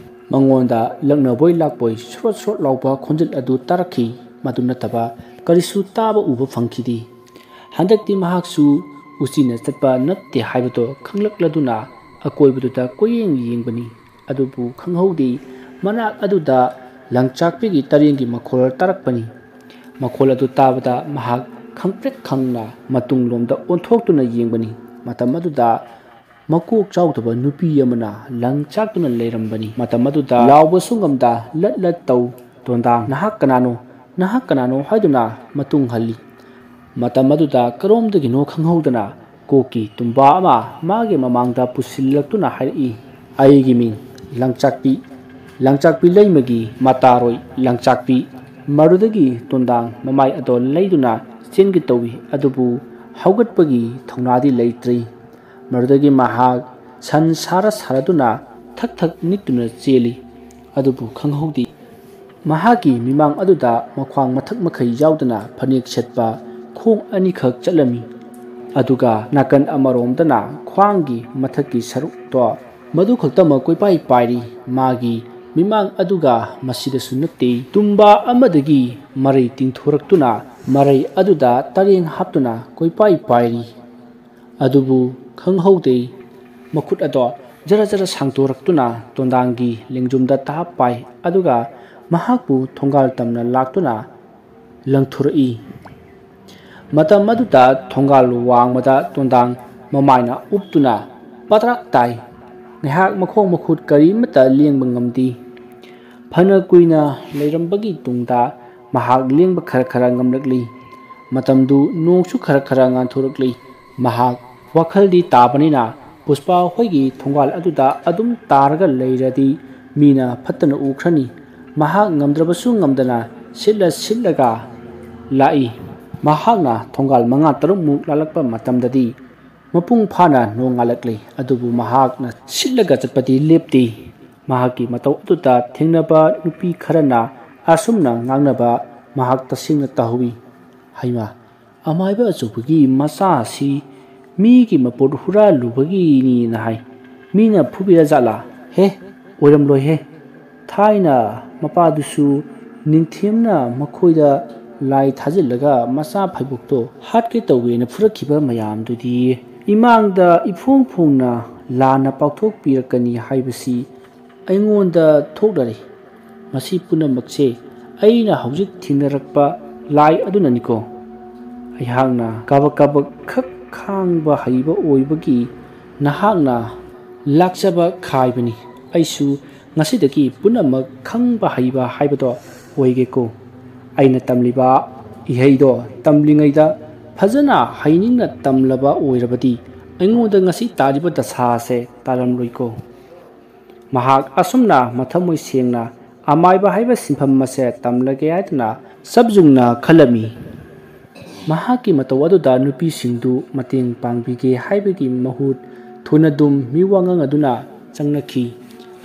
ꯃꯉꯣꯟꯗ ꯂꯛꯅꯕꯣꯏ ꯂꯥꯛꯄꯣꯏ ꯁ꯭ꯔꯣꯠ ꯁ꯭ꯔꯣꯠ ꯂꯥꯎꯕ ꯈꯣꯟꯖꯦꯜ ꯑꯗꯨ ꯇꯥꯔꯛꯈꯤ꯫ ꯃꯗꯨ ꯅꯠꯇꯕ ꯀꯔꯤꯁꯨ ꯇꯥꯕ ꯎꯕ ꯐꯪꯈꯤꯗꯦ꯫ ꯍꯟꯗꯛꯇꯤ ꯃꯍꯥꯛꯁꯨ ꯎꯆꯤꯅ ꯆꯠꯄ ꯅꯠꯇꯦ ꯍꯥꯏꯕꯗꯣ ꯈꯪꯂꯛꯂꯗꯨꯅ ꯑꯀꯣꯏꯕꯗꯨꯗ ꯀꯣꯏꯌꯦꯡ ꯌꯦꯡꯕꯅꯤ꯫ ꯑꯗꯨꯕꯨ ꯈꯪꯍꯧꯗꯦ, ꯃꯅꯥꯛ ꯑꯗꯨꯗ ꯂꯪꯆꯥꯛꯄꯤꯒꯤ ꯇꯔꯦꯡꯒꯤ ꯃꯈꯣꯜ ꯇꯥꯔꯛꯄꯅꯤ꯫ ꯃꯈꯣꯜ ꯑꯗꯨ ꯇꯥꯕꯗ ꯃꯍꯥꯛ ꯈꯪꯄ꯭ꯔꯦꯛ ꯈꯪꯅ ꯃꯇꯨꯡꯂꯣꯝꯗ ꯑꯣꯟꯊꯣꯛꯇꯨꯅ ꯌꯦꯡꯕꯅꯤ꯫ ꯃꯇꯝ ꯑꯗꯨꯗ ꯃꯀꯣꯛ ꯆꯥꯎꯗꯕ ꯅꯨꯄꯤ ꯑꯃꯅ ꯂꯪꯆꯥꯛꯇꯨꯅ ꯂꯩꯔꯝꯕꯅꯤ꯫ ꯃꯇꯝ ꯑꯗꯨꯗ ꯂꯥꯎꯕꯁꯨ ꯉꯝꯗ ꯂꯠ ꯂꯠ ꯇꯧ, "ꯇꯣꯟꯗꯥꯡ, ꯅꯍꯥꯛ ꯀꯅꯥꯅꯣ? ꯅꯍꯥꯛ ꯀꯅꯥꯅꯣ?" ꯍꯥꯏꯗꯨꯅ ꯃꯇꯨꯡ ꯍꯜꯂꯤ꯫ ꯃꯇꯝ ꯑꯗꯨꯗ ꯀꯔꯣꯝꯗꯒꯤꯅꯣ ꯈꯪꯍꯧꯗꯅ ꯀꯣꯛꯀꯤ ꯇꯨꯝꯕꯥ ꯑꯃ ꯃꯥꯒꯤ ꯃꯃꯥꯡꯗ ꯄꯨꯁꯤꯜꯂꯛꯇꯨꯅ ꯍꯥꯏꯔꯛꯏ, "ꯑꯩꯒꯤ ꯃꯤꯡ ꯂꯪꯆꯥꯛꯄꯤ, ꯂꯪꯆꯥꯛꯄꯤ ꯂꯩꯃꯒꯤ ꯃꯇꯥꯔꯣꯏ ꯂꯪꯆꯥꯛꯄꯤ"꯫ ꯃꯗꯨꯗꯒꯤ ꯇꯣꯟꯗꯥꯡ ꯃꯃꯥꯏ ꯑꯗꯣ ꯂꯩꯗꯨꯅ ꯆꯦꯟꯒꯦ ꯇꯧꯏ, ꯑꯗꯨꯕꯨ ꯍꯧꯒꯠꯄꯒꯤ ꯊꯧꯅꯥꯗꯤ ꯂꯩꯇ꯭ꯔꯤ꯫ ꯃꯗꯨꯗꯒꯤ ꯃꯍꯥꯛ ꯁꯟ ꯁꯥꯔ ꯁꯥꯔꯗꯨꯅ ꯊꯛ ꯊꯛ ꯅꯤꯛꯇꯨꯅ ꯆꯦꯜꯂꯤ꯫ ꯑꯗꯨꯕꯨ ꯈꯪꯍꯧꯗꯦ, ꯃꯍꯥꯛꯀꯤ ꯃꯤꯃꯥꯡ ꯑꯗꯨꯗ ꯃꯈ꯭ꯋꯥꯡ ꯃꯊꯛ ꯃꯈꯩ ꯌꯥꯎꯗꯅ ꯐꯅꯦꯛ ꯁꯦꯠꯄ ꯈꯣꯡ ꯑꯅꯤꯈꯛ ꯆꯠꯂꯝꯃꯤ꯫ ꯑꯗꯨꯒ ꯅꯥꯀꯟ ꯑꯃꯔꯣꯝꯗꯅ ꯈ꯭ꯋꯥꯡꯒꯤ ꯃꯊꯛꯀꯤ ꯁꯔꯨꯛꯇꯣ ꯃꯗꯨ ꯈꯛꯇꯃꯛ ꯀꯣꯏꯄꯥꯏ ꯄꯥꯏꯔꯤ꯫ ꯃꯥꯒꯤ ꯃꯤꯃꯥꯡ ꯑꯗꯨꯒ ꯃꯁꯤꯗꯁꯨ ꯅꯠꯇꯦ, ꯇꯨꯝꯕꯥ ꯑꯃꯗꯒꯤ ꯃꯔꯩ ꯇꯤꯡꯊꯣꯔꯛꯇꯨꯅ ꯃꯔꯩ ꯑꯗꯨꯗ ꯇꯔꯦꯡ ꯍꯥꯞꯇꯨꯅ ꯀꯣꯏꯄꯥꯏ ꯄꯥꯏꯔꯤ꯫ ꯑꯗꯨꯕꯨ ꯈꯪꯍꯧꯗꯦ, ꯃꯈꯨꯠ ꯑꯗꯣ ꯖꯔ ꯖꯔ ꯁꯥꯡꯗꯣꯔꯛꯇꯨꯅ ꯇꯣꯟꯗꯥꯡꯒꯤ ꯂꯦꯡꯖꯨꯝꯗ ꯇꯥꯞ ꯄꯥꯏ, ꯑꯗꯨꯒ ꯃꯍꯥꯛꯄꯨ ꯊꯣꯡꯒꯥꯜ ꯇꯝꯅ ꯂꯥꯛꯇꯨꯅ ꯂꯪꯊꯣꯔꯛꯏ꯫ ꯃꯇꯝ ꯑꯗꯨꯗ ꯊꯣꯡꯒꯥꯜ ꯋꯥꯡꯃꯗ ꯇꯣꯟꯗꯥꯡ ꯃꯃꯥꯏꯅ ꯎꯞꯇꯨꯅ ꯄꯗ꯭ꯔꯥꯛ ꯇꯥꯏ꯫ ꯉꯥꯏꯍꯥꯛ ꯃꯈꯣꯡ ꯃꯈꯨꯠ ꯀꯔꯤꯃꯠꯇ ꯂꯦꯡꯕ ꯉꯝꯗꯦ꯫ ꯐꯅ ꯀꯨꯏꯅ ꯂꯩꯔꯝꯕꯒꯤ ꯇꯨꯡꯗ ꯃꯍꯥꯛ ꯂꯦꯡꯕ ꯈꯔ ꯈꯔ ꯉꯝꯂꯛꯂꯤ꯫ ꯃꯇꯝꯗꯨ ꯅꯣꯡꯁꯨ ꯈꯔ ꯈꯔ ꯉꯥꯟꯊꯣꯔꯛꯂꯤ꯫ ꯃꯍꯥꯛ ꯋꯥꯈꯜꯗꯤ ꯇꯥꯕꯅꯤꯅ ꯄꯨꯁꯄꯥ ꯍꯣꯏꯒꯤ ꯊꯣꯡꯒꯥꯜ ꯑꯗꯨꯗ ꯑꯗꯨꯝ ꯇꯥꯔꯒ ꯂꯩꯔꯗꯤ ꯃꯤꯅ ꯐꯠꯇꯅ ꯎꯈ꯭ꯔꯅꯤ꯫ ꯃꯍꯥꯛ ꯉꯝꯗ꯭ꯔꯕꯁꯨ ꯉꯝꯗꯅ ꯁꯤꯠꯂ ꯁꯤꯠꯂꯒ ꯂꯥꯛꯏ꯫ ꯃꯍꯥꯛꯅ ꯊꯣꯡꯒꯥꯜ ꯃꯉꯥ ꯇꯔꯨꯛꯃꯨꯛ ꯂꯥꯜꯂꯛꯄ ꯃꯇꯝꯗꯗꯤ ꯃꯄꯨꯡ ꯐꯥꯅ ꯅꯣꯡ ꯉꯥꯜꯂꯛꯂꯤ꯫ ꯑꯗꯨꯕꯨ ꯃꯍꯥꯛꯅ ꯁꯤꯠꯂꯒ ꯆꯠꯄꯗꯤ ꯂꯦꯞꯇꯦ꯫ ꯃꯍꯥꯛꯀꯤ ꯃꯇꯧ ꯑꯗꯨꯗ ꯊꯦꯡꯅꯕ ꯅꯨꯄꯤ ꯈꯔꯅ ꯑꯁꯨꯝꯅ ꯉꯥꯡꯅꯕ ꯃꯍꯥꯛ ꯇꯁꯦꯡꯅ ꯇꯥꯍꯧꯏ, "ꯍꯩꯃꯥ, ꯑꯃꯥꯏꯕ ꯑꯆꯧꯕꯒꯤ ꯃꯆꯥ ꯑꯁꯤ ꯃꯤꯒꯤ ꯃꯄꯣꯠ ꯍꯨꯔꯥꯜꯂꯨꯕꯒꯤꯅꯤꯅ ꯍꯥꯏ꯫ ꯃꯤꯅ ꯐꯨꯕꯤꯔ ꯖꯥꯠꯂꯥ? ꯍꯦ, ꯑꯣꯏꯔꯝꯂꯣꯏꯍꯦ꯫ ꯊꯥꯏꯅ ꯃꯄꯥꯗꯨꯁꯨ ꯅꯤꯡꯊꯦꯝꯅ ꯃꯈꯣꯏꯗ ꯂꯥꯏ ꯊꯥꯖꯤꯜꯂꯒ ꯃꯆꯥ ꯐꯩꯕꯣꯛꯇꯣ ꯍꯥꯠꯀꯦ ꯇꯧꯋꯦꯅ ꯐꯨꯔꯛꯈꯤꯕ ꯃꯌꯥꯝꯗꯨꯗꯤ ꯏꯃꯥꯡꯗ ꯏꯐꯣꯡ ꯐꯣꯡꯅ ꯂꯥꯟꯅ ꯄꯥꯛꯊꯣꯛꯄꯤꯔꯛꯀꯅꯤ ꯍꯥꯏꯕꯁꯤ ꯑꯩꯉꯣꯟꯗ ꯊꯣꯛꯂꯔꯦ꯫ ꯃꯁꯤ ꯄꯨꯝꯅꯃꯛꯁꯦ ꯑꯩꯅ ꯍꯧꯖꯤꯛ ꯊꯦꯡꯅꯔꯛꯄ ꯂꯥꯏ ꯑꯗꯨꯅꯅꯤꯀꯣ꯫ ꯑꯩꯍꯥꯛꯅ ꯀꯥꯕꯛ ꯀꯥꯕꯛ ꯈꯛ ꯈꯥꯡꯕ ꯍꯩꯕ ꯑꯣꯏꯕꯒꯤ ꯅꯍꯥꯛꯅ ꯂꯥꯛꯆꯕ ꯈꯥꯏꯕꯅꯤ꯫ ꯑꯩꯁꯨ ꯉꯁꯤꯗꯒꯤ ꯄꯨꯝꯅꯃꯛ ꯈꯪꯕ ꯍꯩꯕ ꯍꯥꯏꯕꯗꯣ ꯑꯣꯏꯒꯦꯀꯣ꯫ ꯑꯩꯅ ꯇꯝꯂꯤꯕ ꯏꯍꯩꯗꯣ ꯇꯝꯂꯤꯉꯩꯗ ꯐꯖꯅ ꯍꯩꯅꯤꯡꯅ ꯇꯝꯂꯕ ꯑꯣꯏꯔꯕꯗꯤ ꯑꯩꯉꯣꯟꯗ ꯉꯁꯤ ꯇꯥꯔꯤꯕ ꯗꯁꯥꯁꯦ ꯇꯥꯔꯝꯂꯣꯏꯀꯣ꯫" ꯃꯍꯥꯛ ꯑꯁꯨꯝꯅ ꯃꯊꯃꯣꯏ ꯁꯦꯡꯅ ꯑꯃꯥꯏꯕ ꯍꯥꯏꯕ ꯁꯤꯟꯐꯝ ꯑꯁꯦ ꯇꯝꯂꯒꯦ ꯍꯥꯏꯗꯨꯅ ꯆꯞ ꯌꯨꯡꯅ ꯈꯜꯂꯝꯃꯤ꯫ ꯃꯍꯥꯛꯀꯤ ꯃꯇꯧ ꯑꯗꯨꯗ ꯅꯨꯄꯤꯁꯤꯡꯗꯨ ꯃꯇꯦꯡ ꯄꯥꯡꯕꯤꯒꯦ ꯍꯥꯏꯕꯒꯤ ꯃꯍꯨꯠ ꯊꯨꯅꯗꯨꯝ ꯃꯤꯋꯥ ꯉꯥꯡꯗꯨꯅ ꯆꯪꯅꯈꯤ꯫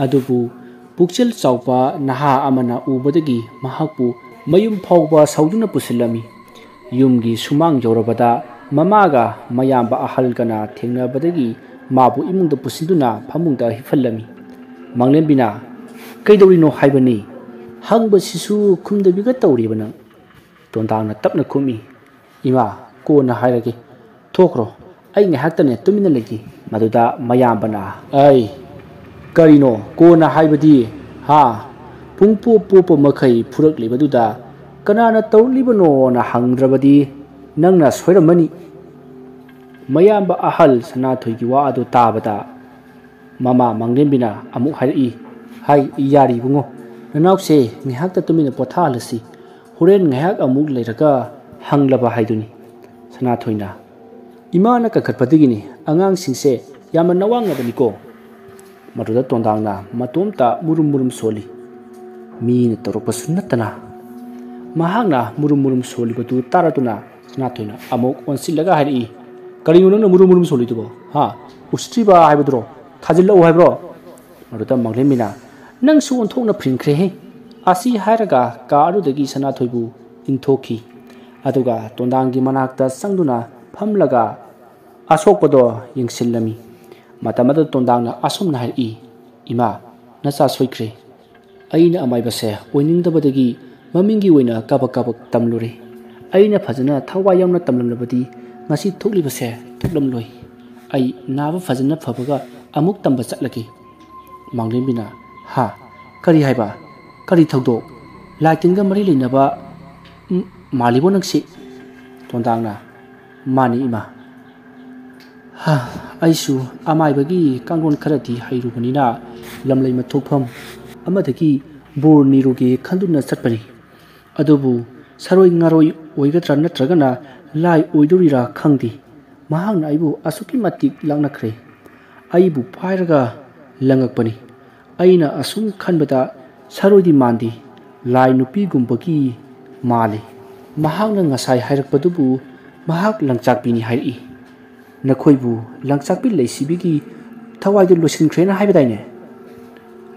ꯑꯗꯨꯕꯨ ꯄꯨꯛꯆꯦꯜ ꯆꯥꯎꯕ ꯅꯍꯥ ꯑꯃꯅ ꯎꯕꯗꯒꯤ ꯃꯍꯥꯛꯄꯨ ꯃꯌꯨꯝ ꯐꯥꯎꯕ ꯁꯧꯗꯨꯅ ꯄꯨꯁꯤꯜꯂꯝꯃꯤ꯫ ꯌꯨꯝꯒꯤ ꯁꯨꯃꯥꯡ ꯌꯧꯔꯕꯗ ꯃꯃꯥꯒ ꯃꯌꯥꯝꯕ ꯑꯍꯜꯒꯅ ꯊꯦꯡꯅꯕꯗꯒꯤ ꯃꯥꯕꯨ ꯏꯃꯨꯡꯗ ꯄꯨꯁꯤꯟꯗꯨꯅ ꯐꯃꯨꯡꯗ ꯍꯤꯞꯍꯜꯂꯝꯃꯤ꯫ ꯃꯥꯡꯂꯦꯝꯕꯤꯅ, "ꯀꯩꯗꯧꯔꯤꯅꯣ ꯍꯥꯏꯕꯅꯤ? ꯍꯪꯕꯁꯤꯁꯨ ꯈꯨꯝꯗꯕꯤꯒ ꯇꯧꯔꯤꯕ ꯅꯪ?" ꯇꯣꯟꯗꯥꯡꯅ ꯇꯞꯅ ꯈꯨꯝꯃꯤ, "ꯏꯃꯥ, ꯀꯣꯟꯅ ꯍꯥꯏꯔꯒꯦ꯫ ꯊꯣꯛꯈ꯭ꯔꯣ, ꯑꯩ ꯉꯥꯏꯍꯥꯛꯇꯅꯦ ꯇꯨꯃꯤꯟꯅ ꯂꯩꯒꯦ꯫" ꯃꯗꯨꯗ ꯃꯌꯥꯝꯕꯅ, "ꯑꯩ, ꯀꯔꯤꯅꯣ ꯀꯣꯟꯅ ꯍꯥꯏꯕꯗꯤ? ꯍꯥ? ꯄꯨꯡ ꯄꯣꯞ ꯄꯣꯞꯄ ꯃꯈꯩ ꯐꯨꯔꯛꯂꯤꯕꯗꯨꯗ ꯀꯅꯥꯅ ꯇꯧꯔꯛꯂꯤꯕꯅꯣꯅ ꯍꯪꯗ꯭ꯔꯕꯗꯤ ꯅꯪꯅ ꯁꯣꯏꯔꯝꯃꯅꯤ꯫" ꯃꯌꯥꯝꯕ ꯑꯍꯜ ꯁꯅꯥꯊꯣꯏꯒꯤ ꯋꯥ ꯑꯗꯨ ꯇꯥꯕꯗ ꯃꯃꯥ ꯃꯥꯡꯂꯦꯝꯕꯤꯅ ꯑꯃꯨꯛ ꯍꯥꯏꯔꯛꯏ, "ꯍꯥꯏ, ꯌꯥꯔꯦ ꯏꯕꯨꯡꯉꯣ, ꯅꯅꯥꯎꯁꯦ ꯉꯥꯏꯍꯥꯛꯇ ꯇꯨꯃꯤꯟꯅ ꯄꯣꯊꯥꯍꯜꯂꯁꯤ꯫ ꯍꯣꯔꯦꯟ ꯉꯥꯏꯍꯥꯛ ꯑꯃꯨꯛ ꯂꯩꯔꯒ ꯍꯪꯂꯕ ꯍꯥꯏꯗꯨꯅꯤ꯫" ꯁꯅꯥꯊꯣꯏꯅ, "ꯏꯃꯥꯅ ꯀꯟꯈꯠꯄꯗꯒꯤꯅꯤ, ꯑꯉꯥꯡꯁꯤꯡꯁꯦ ꯌꯥꯝꯅ ꯅꯋꯥꯡꯅꯕꯅꯤꯀꯣ꯫" ꯃꯗꯨꯗ ꯇꯣꯟꯗꯥꯡꯅ ꯃꯇꯣꯝꯇ ꯃꯨꯔꯨꯝ ꯃꯨꯔꯨꯝ ꯁꯣꯜꯂꯤ꯫ ꯃꯤꯅ ꯇꯧꯔꯛꯄꯁꯨ ꯅꯠꯇꯅ꯫ ꯃꯍꯥꯛꯅ ꯃꯨꯔꯨꯝ ꯃꯨꯔꯨꯝ ꯁꯣꯜꯂꯤꯕꯗꯨ ꯇꯥꯔꯗꯨꯅ ꯁꯅꯥꯊꯣꯏꯅ ꯑꯃꯨꯛ ꯑꯣꯟꯁꯤꯜꯂꯒ ꯍꯥꯏꯔꯛꯏ, "ꯀꯔꯤꯅꯣ ꯅꯪꯅ ꯃꯨꯔꯨꯝ ꯃꯨꯔꯨꯝ ꯁꯣꯜꯂꯤꯗꯨꯕꯣ? ꯍꯥ? ꯎꯁꯤꯠꯇ꯭ꯔꯤꯕ ꯍꯥꯏꯕꯗꯨꯔꯣ? ꯊꯥꯖꯤꯜꯂꯛꯎ ꯍꯥꯏꯕ꯭ꯔꯣ?" ꯃꯗꯨꯗ ꯃꯥꯡꯂꯦꯝꯕꯤꯅ, "ꯅꯪꯁꯨ ꯑꯣꯟꯊꯣꯛꯅ ꯐꯤꯡꯈ꯭ꯔꯦꯍꯦ!" ꯑꯁꯤ ꯍꯥꯏꯔꯒ ꯀꯥ ꯑꯗꯨꯗꯒꯤ ꯁꯅꯥꯊꯣꯏꯕꯨ ꯏꯟꯊꯣꯛꯈꯤ꯫ ꯑꯗꯨꯒ ꯇꯣꯟꯗꯥꯡꯒꯤ ꯃꯅꯥꯛꯇ ꯆꯪꯗꯨꯅ ꯐꯝꯂꯒ ꯑꯁꯣꯛꯄꯗꯣ ꯌꯦꯡꯁꯤꯜꯂꯝꯃꯤ꯫ ꯃꯇꯝ ꯑꯗꯨꯗ ꯇꯣꯟꯗꯥꯡꯅ ꯑꯁꯨꯝꯅ ꯍꯥꯏꯔꯛꯏ, "ꯏꯃꯥ, ꯅꯆꯥ ꯁꯣꯏꯈ꯭ꯔꯦ꯫ ꯑꯩꯅ ꯑꯃꯥꯏꯕꯁꯦ ꯑꯣꯏꯅꯤꯡꯗꯕꯗꯒꯤ ꯃꯃꯤꯡꯒꯤ ꯑꯣꯏꯅ ꯀꯥꯕꯛ ꯀꯥꯕꯛ ꯇꯝꯂꯨꯔꯦ꯫ ꯑꯩꯅ ꯐꯖꯅ ꯊꯋꯥꯏ ꯌꯥꯎꯅ ꯇꯝꯂꯝꯂꯕꯗꯤ ꯉꯁꯤ ꯊꯣꯛꯂꯤꯕꯁꯦ ꯊꯣꯛꯂꯝꯂꯣꯏ꯫ ꯑꯩ ꯅꯥꯕ ꯐꯖꯅ ꯐꯕꯒ ꯑꯃꯨꯛ ꯇꯝꯕ ꯆꯠꯂꯒꯦ꯫" ꯃꯥꯡꯂꯦꯝꯕꯤꯅ, "ꯍꯥ? ꯀꯔꯤ ꯍꯥꯏꯕ? ꯀꯔꯤ ꯊꯧꯗꯣꯛ? ꯂꯥꯏ ꯇꯤꯟꯒ ꯃꯔꯤ ꯂꯩꯅꯕ, ꯎꯝ, ꯃꯥꯜꯂꯤꯕꯣ ꯅꯪꯁꯤ?" ꯇꯣꯟꯗꯥꯡꯅ, "ꯃꯥꯅꯤ ꯏꯃꯥ꯫ ꯍꯥ, ꯑꯩꯁꯨ ꯑꯃꯥꯏꯕꯒꯤ ꯀꯥꯡꯂꯣꯟ ꯈꯔꯗꯤ ꯍꯩꯔꯨꯕꯅꯤꯅ ꯂꯝꯂꯩ ꯃꯊꯣꯛꯐꯝ ꯑꯃꯗꯒꯤ ꯕꯣꯔ ꯅꯤꯔꯨꯒꯦ ꯈꯟꯗꯨꯅ ꯆꯠꯄꯅꯤ꯫ ꯑꯗꯨꯕꯨ ꯁꯔꯣꯏ ꯉꯥꯔꯣꯏ ꯑꯣꯏꯒꯗ꯭ꯔꯥ ꯅꯠꯇ꯭ꯔꯒꯅ ꯂꯥꯏ ꯑꯣꯏꯗꯣꯔꯤꯔꯥ ꯈꯪꯗꯦ꯫ ꯃꯍꯥꯛꯅ ꯑꯩꯕꯨ ꯑꯁꯨꯛꯀꯤ ꯃꯇꯤꯛ ꯂꯥꯛꯅꯈ꯭ꯔꯦ꯫ ꯑꯩꯕꯨ ꯄꯥꯏꯔꯒ ꯂꯪꯉꯛꯄꯅꯤ꯫ ꯑꯩꯅ ꯑꯁꯨꯝ ꯈꯟꯕꯗ ꯁꯔꯣꯏꯗꯤ ꯃꯥꯟꯗꯦ, ꯂꯥꯏ ꯅꯨꯄꯤꯒꯨꯝꯕꯒꯤ ꯃꯥꯜꯂꯤ꯫" ꯃꯍꯥꯛꯅ ꯉꯁꯥꯏ ꯍꯥꯏꯔꯛꯄꯗꯨꯕꯨ ꯃꯍꯥꯛ ꯂꯪꯆꯥꯛꯄꯤꯅꯤ ꯍꯥꯏꯔꯛꯏ꯫ ꯅꯈꯣꯏꯕꯨ ꯂꯪꯆꯥꯛꯄꯤ ꯂꯩꯁꯤꯕꯤꯒꯤ ꯊꯋꯥꯏꯗꯨ ꯂꯣꯏꯁꯤꯟꯈ꯭ꯔꯦꯅ ꯍꯥꯏꯕꯗꯥꯏꯅꯦ?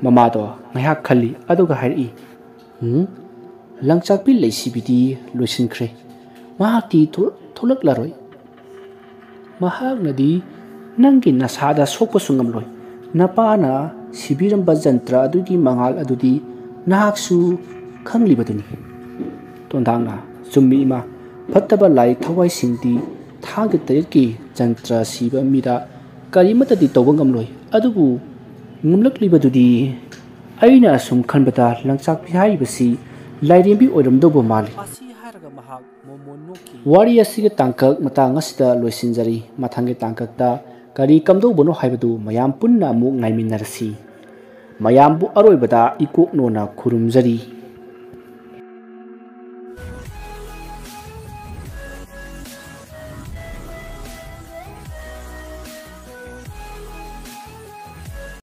ꯃꯃꯥꯗꯣ ꯉꯥꯏꯍꯥꯛ ꯈꯜꯂꯤ, ꯑꯗꯨꯒ ꯍꯥꯏꯔꯛꯏ, "ꯎꯝ, ꯂꯪꯆꯥꯛꯄꯤ ꯂꯩꯁꯤꯕꯤꯗꯤ ꯂꯣꯏꯁꯤꯟꯈ꯭ꯔꯦ꯫ ꯃꯍꯥꯛꯇꯤ ꯊꯣ-, ꯊꯣꯛꯂꯛꯂꯔꯣꯏ꯫ ꯃꯍꯥꯛꯅꯗꯤ ꯅꯪꯒꯤ ꯅꯁꯥꯗ ꯁꯣꯛꯄꯁꯨ ꯉꯝꯂꯣꯏ꯫ ꯅꯄꯥꯅ ꯁꯤꯕꯤꯔꯝꯕ ꯖꯟꯇ꯭ꯔ ꯑꯗꯨꯒꯤ ꯃꯉꯥꯜ ꯑꯗꯨꯗꯤ ꯅꯍꯥꯛꯁꯨ ꯈꯪꯂꯤꯕꯗꯨꯅꯤ꯫" ꯇꯣꯟꯗꯥꯡꯅ, "ꯆꯨꯝꯃꯤ ꯏꯃꯥ, ꯐꯠꯇꯕ ꯂꯥꯏ ꯊꯋꯥꯏꯁꯤꯡꯗꯤ ꯊꯥꯡꯒ ꯇꯔꯦꯠꯀꯤ ꯖꯟꯇ꯭ꯔ ꯁꯤꯕ ꯃꯤꯗ ꯀꯔꯤꯃꯠꯇꯗꯤ ꯇꯧꯕ ꯉꯝꯂꯣꯏ, ꯑꯗꯨꯕꯨ ꯉꯝꯂꯛꯂꯤꯕꯗꯨꯗꯤ ꯑꯩꯅ ꯑꯁꯨꯝ ꯈꯟꯕꯗ ꯂꯪꯆꯥꯛꯄꯤ ꯍꯥꯏꯔꯤꯕꯁꯤ ꯂꯥꯏꯔꯦꯝꯕꯤ ꯑꯣꯏꯔꯝꯗꯧꯕ ꯃꯥꯜꯂꯤ꯫" ꯃꯁꯤ ꯍꯥꯏꯔꯒ ꯃꯍꯥꯛ ꯃꯣꯃꯣꯟ ꯅꯣꯛꯈꯤ꯫ ꯋꯥꯔꯤ ꯑꯁꯤꯒꯤ ꯇꯥꯡꯀꯛ ꯃꯇꯥꯡ ꯑꯁꯤꯗ ꯂꯣꯏꯁꯤꯟꯖꯔꯤ꯫ ꯃꯊꯪꯒꯤ ꯇꯥꯡꯀꯛꯇ ꯀꯔꯤ ꯀꯝꯗꯧꯕꯅꯣ ꯍꯥꯏꯕꯗꯨ ꯃꯌꯥꯝ ꯄꯨꯟꯅ ꯑꯃꯨꯛ ꯉꯥꯏꯃꯤꯟꯅꯔꯁꯤ꯫ ꯃꯌꯥꯝꯕꯨ ꯑꯔꯣꯏꯕꯗ ꯏꯀꯣꯛꯅꯣꯅ ꯈꯨꯔꯨꯝꯖꯔꯤ꯫